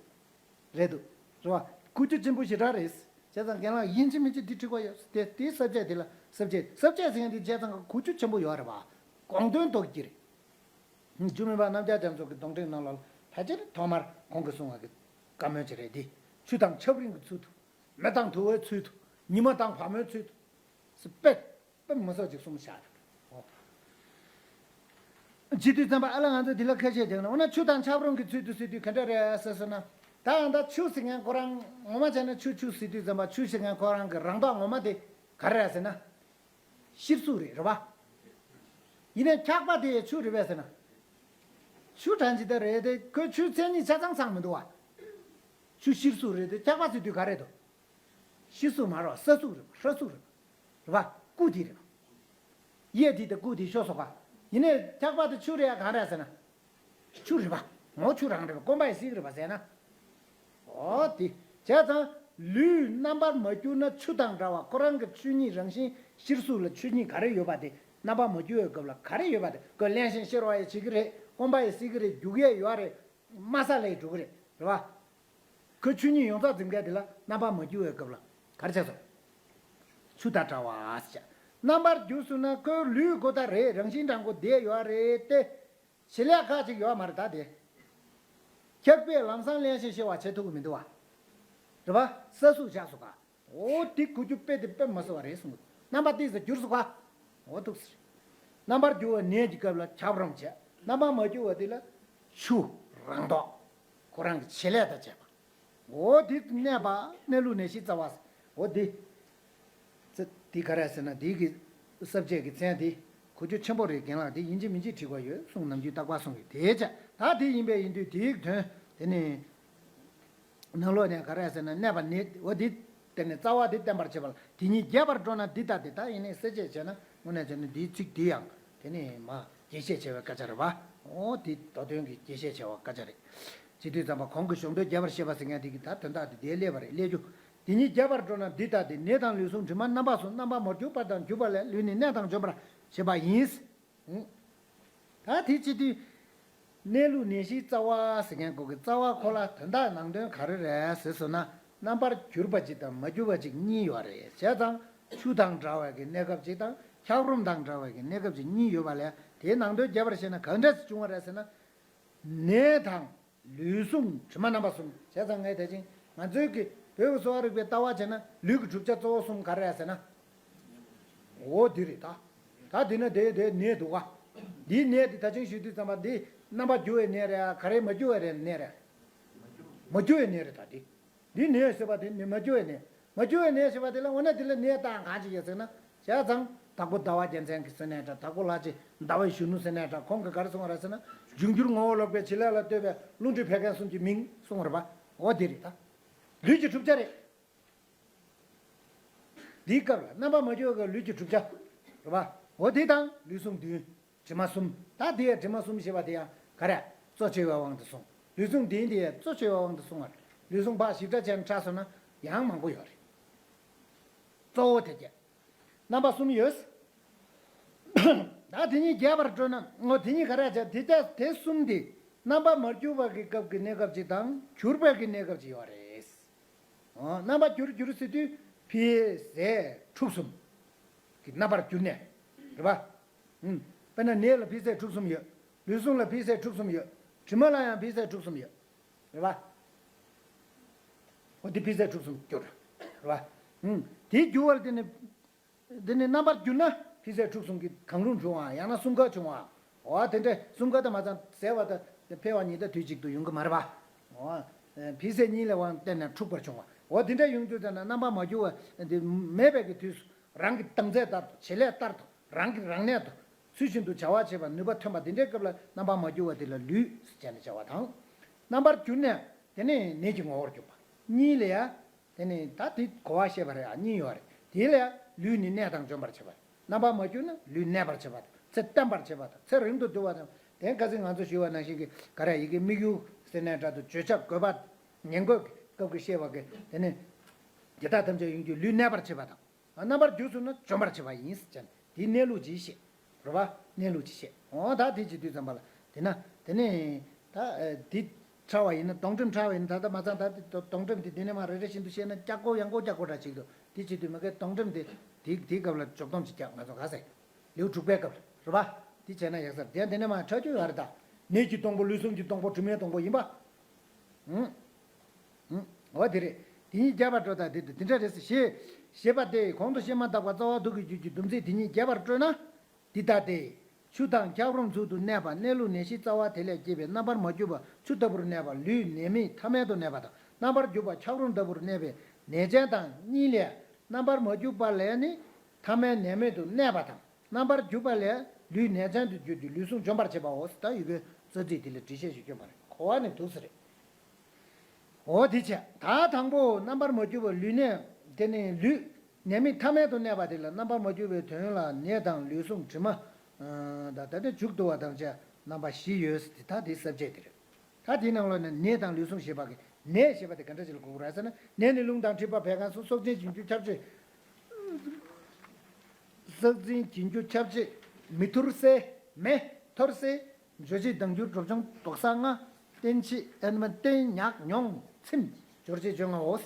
རེད་འདུག། རེད་བ། གོ་རྒྱུ་ཆེན་པོ་ཞེ་དྲག་རེད། བྱས་ཙང་རྒན་ལགས་ཡིན་གཅིག་མིན་གཅིག་འདི་འབྲི་དགོས་ཡོད། དེ་དེའི་ས་བཅད་དེ་ལ་ས་བཅད་ས་བཅད་ཟེར་མཁན་འདི་བྱས་ཙང་གོ་རྒྱུ་ཆེན་པོ་ཡོད་རེད་བ། དགོངས་དོན་རྟོགས་ཀྱི་རེད། འཇུ་མི་ཕམ་རྣམ་རྒྱལ་རྒྱ་མཚོ་གི་སྡོང་འགྲེལ་ནང་ལ་ཕལ་ཆེར་ཐོག་མར་ཁོང་གིས་གསུང་བ་གི་བཀའ་མོལ་ཅིག་རེད་འདི། ཆུ་དང་ཆབ་རིམ་གྱི་ཚུལ་དུ། མེ་དང་དུ་བའི་ཚུལ་དུ། ཉི་མ་དང་བ་མོའི་ཚུལ་དུ། ཟེར་དཔེ། དཔེ་མི་སྲིད་ཅིག་གསུངས་བཞག་རེད། ཨོ། བྱེད་དུས་ཙམ་པ་ཨ་ལ་ང་ཚོ་འདི་ལ་ཁ་ཤས་ཀྱང་ན། འོ་ན་ཆུ་དང་ཆབ་རོམ་གྱི་ཚུལ་དུ་ཟེར་དུས་ག་འདྲ་རེད་ཟེར་སོང་ན། ད་ཨ་ད་ཆུ་ཟེར་མཁན་ཁོ་རང་ངོ་མ་བྱས་ན་ཆུ་ཆུ་ཟེར་དུས་ཙམ་པ་ཆུ་ཟེར་མཁན་ཁོ་རང་གི་རང་མདོག་ངོ་མ་དེ་ག་རེ་རེད་ཟེར་ན། གཤེར་གཟུགས་རེད། རེད་བ། ཡིན་ནའི་འཁྱག་པ་དེ་ཆུ་རེད་པས་ཟེར་ན། ཆུ་གྲང་ཅིག་ད་རེད་དེ་ཁོས་ཆུའི་མཚན་ཉིད་ཆ་ཚང་ཚང་མི་འདུག་བ། ཆུ་གཤེར་གཟུགས་རེད་དེ་འཁྱག་པ་ཟེར་དུས་ག་རེད་དོ། གཤེར་གཟུགས་མ་རེད་བ། སྲ་གཟུགས་རེད་བ། སྲ་གཟུགས་རེད་བ། རེད་བ། སྐུ་དེ་རེད་བ། གཡས་དེ་དང་སྐུ་དེ་ཤོར་སོང་ག། ཡིན་ནའི་ཐག་པ་དེ་ཆུ་རེད་ཡ་གང་རེད་ཟེར་ན། ཆུ་རེད་པ། འོ་ཆུ་རང་རེད་པ། སྐོམ་པ་ཡི་སིག་རེད་པ་ཟེར་ན། འོ་དེ། བྱས་ཙང་ལུས་རྣམ་པར་མ་གྱུར་ན་ཆུ་དང་འདྲ་བ། ཁོ་རང་གི་ཆོས་ཉིད་རང་བཞིན་གཤེར་གཟུགས་ལ་ཆོས་ཉིད་ག་རེ་ཡོད་པ་དེ་རྣམ་པར་མ་གྱུར་བའི་སྐབས་ལ་ག་རེ་ཡོད་པ་དེ་ཁོས་བརླན་ཞིང་གཤེར་བ་ཡི་བྱེད་ཀྱི་རེད། སྐོམ་པ་ཡི་སིག་གི་རེད། རྒྱུག་ཡས་ཡོད་རེད། དམའ་ས་ལས་འགྲོ་གི་རེད། རེད་པ། ཁོའི་ཆོས་ཉིད་ཡོངས་རྫོགས་འཛིན་མཁན་དེ་ལ་རྣམ་པར་མ་གྱུར་བའི་སྐབས་ལ་ག་རེ་བྱས་སོང་། ཆུ་དང་འདྲ་བ་ཟེར་བྱས། རྣམ་པར་གྱུར་སོང་ན་ཁོའི་ལུས་ཁོ་ཐག་རེད། རང་བཞིན་དྲང་པོ་བསྡད་ཡོད་རེད་དེ། བྱེད་ལས་ཁག་ཅིག་ཡོད་མ་རེད་ད་དེ། འཁྱག་པས་ལམ་སང་བརླན་ཞིང་གཤེར་བ་བྱེད་ཐུབ་ཀྱི་མི་འདུག་བ། རེད་པ། ས་ཟུག་བཞག་སོང་ག། འོ་དེ་ཁུ་ཆུ་དཔེ་དེ་དཔེ་མ་སྲིད་པ་རེད་གསུངས། རྣམ་པ་ཏོག་ཙམ་གྱུར་སོང་ག། འོ་ཐུག་ཟེར། རྣམ་པར་གྱུར་པ་ནད་ཀྱི་སྐབས་ལ་འཁྱགས་རོམ་བྱས། རྣམ་པར་མ་གྱུར་པ་དེ་ལ་ཆུ་རང་མདོག་ཁོ་རང་གི་བྱེད་ལས་དང་བཅས་པ། འོ་དེ་གནས་པ་གནས་ལུགས་ནད་གཞི་རྩ་བ། འོ་དེ། ཚེ་འདི་ག་རེ་ཟེར་ན་འདི་གི་ས་བཅད་ཀྱི་མཚན་འདི་གོ་རྒྱུ་ཆེན་པོ་རེད། རྒན་ལགས་འདི་ཡིན་གཅིག་མིན་གཅིག་བྲིས་དགོས་ཡོད་གསུངས། ནམ་རྒྱུན་རྟག་པར་གསུང་གི། དེའི་ཆ་ད་དེ་ཡིན་པས་ཡིན་དུས་དེའི་དོན་དེ་ནི་ནང་ལོགས་ནས་ག་རེ་ཟེར་ན་གནས་པ་ནི་འོ་འདི་དེ་ནི་རྩ་བ་འདི་བསྟན་པར་བྱེད་པ་ལ། དེ་ཉིད་རྒྱས་པར་སྤྲོ་ན་འདི་ལྟ་སྟེ། ད་ཡིན་ནའི་གསལ་བཤད་བྱས་ན་དངོས་གནས་བྱས་ན་འདིའི་ཚིག་འདི་ཡང་དེ་ནི་མ་རྒྱས་བཤད་བྱས་པའི་སྐད་ཆ་རེད་པ། འོ་འདི་མདོ་དོན་གྱི་རྒྱས་བཤད་བྱས་པའི་སྐད་ཆ་རེད། བྱེད་དུས་ཙམ་པ་གོང་གི་གཞུང་དོན་རྒྱས་པར་བཤད་པ་ཟེར་མཁན་དེ་གི་ད་དོན་དག་དེ་དེ་སླེབས་པ་རེད། སླེབས་རྒྱུ། དེ་ཉིད་རྒྱས་པར་སྤྲོ་ན་འདི་ལྟ་སྟེ། ནད་དང་ལུས་ཟུངས་དྲི་མ་རྣམ་པ་གསུམ། རྣམ་པར་མ་གྱུར་པ་དང་གྱུར་པ་ལས། ལུས་ནི་གནས་དང་འཇོམས་པར་བྱེད་པ་ཡིན། ད་དེ་བྱེད་དུས་གནས་ལུགས་ནད་གཞིའི་རྩ་བ་ཟེར་མཁན་གོ་གི། རྩ་བ་ཁོ་ལ་དོན་དག་ནང་དོན་ག་རེ་རེད་ཟེར་སོང་ན། རྣམ་པར་གྱུར་པ་གཅིག་དང་མ་གྱུར་པ་གཅིག་གཉིས་ཡོད་རེད། བྱས་ཙང་ཆུ་དང་འདྲ་བའི་གི་གནས་སྐབས་གཅིག་དང་འཁྱགས་རོམ་དང་འདྲ་བའི་གི་གནས་སྐབས་གཅིག་གཉིས་ཡོད་པ་ལས། དེའི་ནང་དོན་རྒྱས་པར་བཤད་ན་གང་འདྲ་ཞིག་བྱུང་བ་རེད་ཟེར་ན། ནད་དང་ལུས་ཟུངས་དྲི་མ་རྣམ་པ་གསུམ། བྱས་ཙང་ངས་ད་ཅིང་ང་ཚོའི་གི་བོད་ཀྱི་གསོ་བ་རིག་པའི་ལྟ་བ་བྱས་ན་ལུས་ཀྱི་གྲུབ་ཆ་གཙོ་བོ་གསུམ་ག་རེ་རེད་ཟེར་ན། འོ་འདི་རེད་ད། ད་འདི་ན་དེ་དེ་ནད་འདུག་ག། འདིའི་ནད་དེ་ད་ཅིང་ཞུ་དུས་ཙམ་པ་འདི་རྣམ་པར་གྱུར་བའི་ནད་རེད། ག་རེ་མ་གྱུར་བའི་རེད་ནད་རེད། མ་གྱུར་བའི་ནད་རེད་ད་འདི། འདི་ནད་ཟེར་བ་དེ་ནི་མ་གྱུར་བའི་ནད། མ་གྱུར་བའི་ནད་ཟེར་བ་དེ་ལ་འོ་ན་དེ་ལ་ནད་རྟགས་གང་ཅི་ཡོད་ཟེར་ན། བྱས་ཙང་དྭགས་པོ་ཟླ་བ་རྒྱལ་མཚན་གྱིས་ཟེར་ནའི་འདྲ། དྭགས་པོ་ལྷ་རྗེ་ཟླ་བའི་གཞོན་ནུ་ཟེར་ནའི་འདྲ། ཁོང་གིས་ག་རེ་གསུངས་པ་རེད་ཟེར་ན། འབྱུང་འགྱུར་ངོ་བོ་ལོག་པའི་བྱེད་ལས་ལ་ལྟོས་པའི་རླུང་མཁྲིས་བད་ཀན་གསུམ་གྱི་མིང་གསུངས་པ་རེད་པ། འོ་དེ་རེད་ད། ལུས་ཀྱི་གྲུབ་ཆ་རེད། འདིའི་སྐབས་ལ་རྣམ་པ་མ་གྱུར་བའི་ལུས་ཀྱི་གྲུབ་ཆ་རེད་པ། འོ་དེ་དང་ལུས་ཟུངས་བདུན། དྲི་མ་གསུམ། ད་དེ་ཡང་དྲི་མ་གསུམ་ཞེས་པ་དེ་ཡང་ག་རེ། གཙོ་ཆེ་བའི་དབང་དུ་སོང་། ལུས་ཟུངས་བདུན་དེ་ཡང་གཙོ་ཆེ་བའི་དབང་དུ་སོང་བ་རེད། ལུས་ཟུངས་ཕར་ཞིབ་ཕྲ་བྱས་ནས་ཕྲ་སོང་ན་ཡང་མང་པོ་ཡོད་རེད། གཙོ་བོ་དེ་བརྒྱད། རྣམ་པ་གསུམ་ཡོད། ད་དེ་ཉིད་རྒྱས་པར་སྤྲོ་ན། འོ་དེ་ཉིད་ག་རེ་བྱ། དེ་ལྟ་དེ་གསུམ་དེ་རྣམ་པ་མ་གྱུར་པ་གི་སྐབས་ཀྱི་གནས་སྐབས་ཅིག་དང་གྱུར་པ་གི་གནས་སྐབས་ཅིག་ཡོད་རེད། འོ་རྣམ་པ་གྱུར་གྱུར་ཟེར་དུས་ཕི་ཟད་འཁྲུགས་གསུམ་གྱི་རྣམ་པར་གྱུར་ནས་རེད་པ། ཨུམ། དཔེར་ན་ནད་ལ་ཕི་ཟད་འཁྲུགས་གསུམ་ཡོད། ལུས་ཟུངས་ལ་ཕི་ཟད་འཁྲུགས་གསུམ་ཡོད། དྲི་མ་ལ་ཡང་ཕི་ཟད་འཁྲུགས་གསུམ་ཡོད། རེད་པ། འོ་དེ་ཕི་ཟད་འཁྲུགས་གསུམ་གྱུར། རེད་པ། ཨུམ། དེ་གྱུར་བར་དེ་ནི། འདི་ནི་རྣམ་པར་གྱུར་ན་ཕི་ཟད་འཁྲུགས་གསུམ་གྱི་གང་རུང་འབྱུང་བ། ཡང་ན་གསུམ་ཀ་འབྱུང་བ། འོ་དེ་འདྲ་གསུམ་ཀ་དང་མ་ཚང་ཟད་པ་དང་འཕེལ་བ་གཉིས་ད་དུས་གཅིག་ཏུ་ཡོང་གི་མ་རེད་པ། འོ། ཕི་ཟད་གཉིས་ལ་དབང་བརྟེན་ནས་འཁྲུགས་པར་འབྱུང་བ། འོ་དེ་འདྲ་ཡོང་དུས་ཙམ་ན་རྣམ་པ་མ་གྱུར་བ་འདི་མེད་པའི་གི་དུས་སུ་རང་གི་བདག་འཛིན་ལྟར་དུ་བྱེད་ལས་ལྟར་དུ་རང་གི་རང་གནས་དུ་ཚུལ་བཞིན་དུ་བྱ་བ་བྱེད་པར་ནུས་པ་ཐོན་པ་འདི་འདྲའི་སྐབས་ལ་རྣམ་པ་མ་གྱུར་བ་དེ་ལ་ལུས་ཟེར་བྱས་ནས་བྱ་བ་དང་། རྣམ་པར་གྱུར་ནས་དེ་ནི་ནད་ཀྱི་ངོ་བོར་གྱུར་པ། གཉིས་ལ་ཡང་། དེ་ནི་ད་དེ་གོ་བ་བཤད་པ་རེད་ཨ། གཉིས་ཡོད་རེད། དེ་ལ་ཡང་ལུས་ནི་གནས་དང་འཇོམས་པར་བྱེད་པ། རྣམ་པ་མ་གྱུར་ན་ལུས་གནས་པར་བྱེད་པ་དང་ཚེ་བརྟན་པར་བྱེད་པ་དང་ཚེ་རིང་དུ་བསྡུ་བ་དང་། དེ་ཁ་སང་ང་ཚོ་ཞུས་པ་ནང་བཞིན་གྱི་ག་རེ་ཡི་གེ་དམིགས་ཡུལ་ཟེར་ནའི་འདྲ་འདུག་བརྗོད་བྱ་དགོས་པ་ཉན་དགོས་ཀྱི་སྐབས་ཀྱི་བཤད་པ་གི་དེ་ནི་དེ་དག་ཐམས་ཅད་ཡོང་རྒྱུ་ལུས་གནས་པར་བྱེད་པ་དང་། རྣམ་པར་གྱུར་སོང་ན་འཇོམས་པར་བྱེད་པ་ཡིན་ཟེར་ནས་དེའི་གནས་ལུགས་ཅིག་བཤད། རེད་པ། གནས་ལུགས་ཅིག་བཤད། འོ་ད་དེ་བྱེད་དུས་ཙམ་པ་ལ་དེ་ན་དེ་ནས་ད་དེ་ཕྲ་བ་ཡིན་ན་སྡོང་འགྲེམས་ཕྲ་བ་ཡིན་ན་ད་ལྟ་མ་ཚང་ད་དེ་སྡོང་འགྲེམས་དེ་དེ་ནས་མ་རེ་རེ་བཞིན་དུ་བཤད་ན་ཀྱག་ཀོ་ཡང་ཀོ་ཀྱག་ཀོ་འདྲ་ཅིག་འདུག་དེ་བྱེད་དུས་མ་གི་སྡོང་འགྲེམས་དེ་དེ་དེའི་སྐབས་ལ་འཇོག་སྡོམ་ཅིག་རྒྱག་ང་ཚོ་ག་ཟེ་ལེའུ་དྲུག་པའི་སྐབས་ལ་རེད་པ། དེ་བྱས་ན་ཡག་ས་རེད། དེ་ནས་མ་ཁྲག་རྒྱུན་ཡོད་རེད་ད། ནད་ཀྱི་སྡོང་པོ་ལུས་ཟུངས་ཀྱི་སྡོང་པོ་དྲི་མའི་སྡོང་པོ་ཡིན་པ། ཧུམ། ཧུམ། འོ་དེ་རེད། དེ་ཉིད་རྒྱས་པར་སྤྲོ་ད་དེ་དེ་འདྲ་རེད་ཟེར་ཞེས་ཞེས་པ་སྟེ་གོང་དུ་བཤད་མ་ཐག་པ་རྩ་བ་དུག་གི་རྒྱུད་ཀྱི་སྡོམ་ཚིག་དེ་ཉིད་རྒྱས་པར་སྤྲོ་ན། འདི་ལྟ་སྟེ། ཆུ་དང་འཁྱགས་རོམ་ཚུལ་དུ་གནས་པ་གནས་ལུགས་ནད་གཞིའི་རྩ་བ་དེ་ལས་སྐྱེས་པའི་རྣམ་པར་མ་གྱུར་པ་ཆུ་ལྟ་བུར་གནས་པ་ལུས་ནད་མེད་ཐ་མལ་དུ་གནས་པ་དང་། རྣམ་པར་གྱུར་པ་འཁྱགས་རོམ་ལྟ་བུར་གནས་པའི་ནད་ཅན་དང་གཉིས་ལས། རྣམ་པར་མ་གྱུར་པ་ལས་ནི་ཐ་མལ་ནད་མེད་དུ་གནས་པ་དང་། རྣམ་པར་གྱུར་པ་ལས་ལུས་ནད་ཅན་དུ་གྱུར་ཏེ་ལུས་ཟུངས་འཇོམས་པར་བྱེད་པའོ། ད་ཡི་གེ་རྩ་ཚིག་དེ་ལ་འགྲེལ་བཤད་ཞིག་སྐྱོན་པ་རེད། གོ་བ་ནི་འདུག་ས་རེད། འོ་དེ་བྱས་ད་དང་པོ་རྣམ་པར་མ་གྱུར་པ་ལུས་ནད་དེ་ནི་ལུས། ནད་མེད་ཐ་མལ་དུ་གནས་པ་དེ་ལ་རྣམ་པར་མ་གྱུར་པའི་དོན་ལ་ནད་དང་ལུས་ཟུངས་དྲི་མ། ད་ལྟ་མཇུག་བསྡུ་བ་དང་བཅས་རྣམ་པ་བཞི་ཡོད་ཟེར་ཏེ། ད་དེ་ས་བཅད་དེ་རེད། ད་དེའི་ནང་ལོགས་ནས་ནད་དང་ལུས་ཟུངས་ཞེས་པ་གི་ནད་ཞེས་པ་དེ་ག་འདྲ་ཞིག་ལ་གོ་དགོས་རེད་ཟེར་ན། ནད་ནི་རླུང་དང་མཁྲིས་པ་བད་ཀན་གསུམ། སྲོག་འཛིན་གྱེན་རྒྱུ་ཁྱབ་བྱེད། སྲོག་འཛིན་གྱེན་རྒྱུ་ཁྱབ་བྱེད་མི་ཐུར་སེལ་མེ་ཐོར་སེལ་འཇོ་བྱེད་ལྡང་འགྱུར་གྲུབ་སྦྱོང་དོག་ས་ལྔ། བསྟེན་བྱེད་ཨེ་ནི་མ་བསྟེན་ཉག་མྱོང་ཚིམ་འབྱོར་བྱེད་བཅོ་ལྔའོ།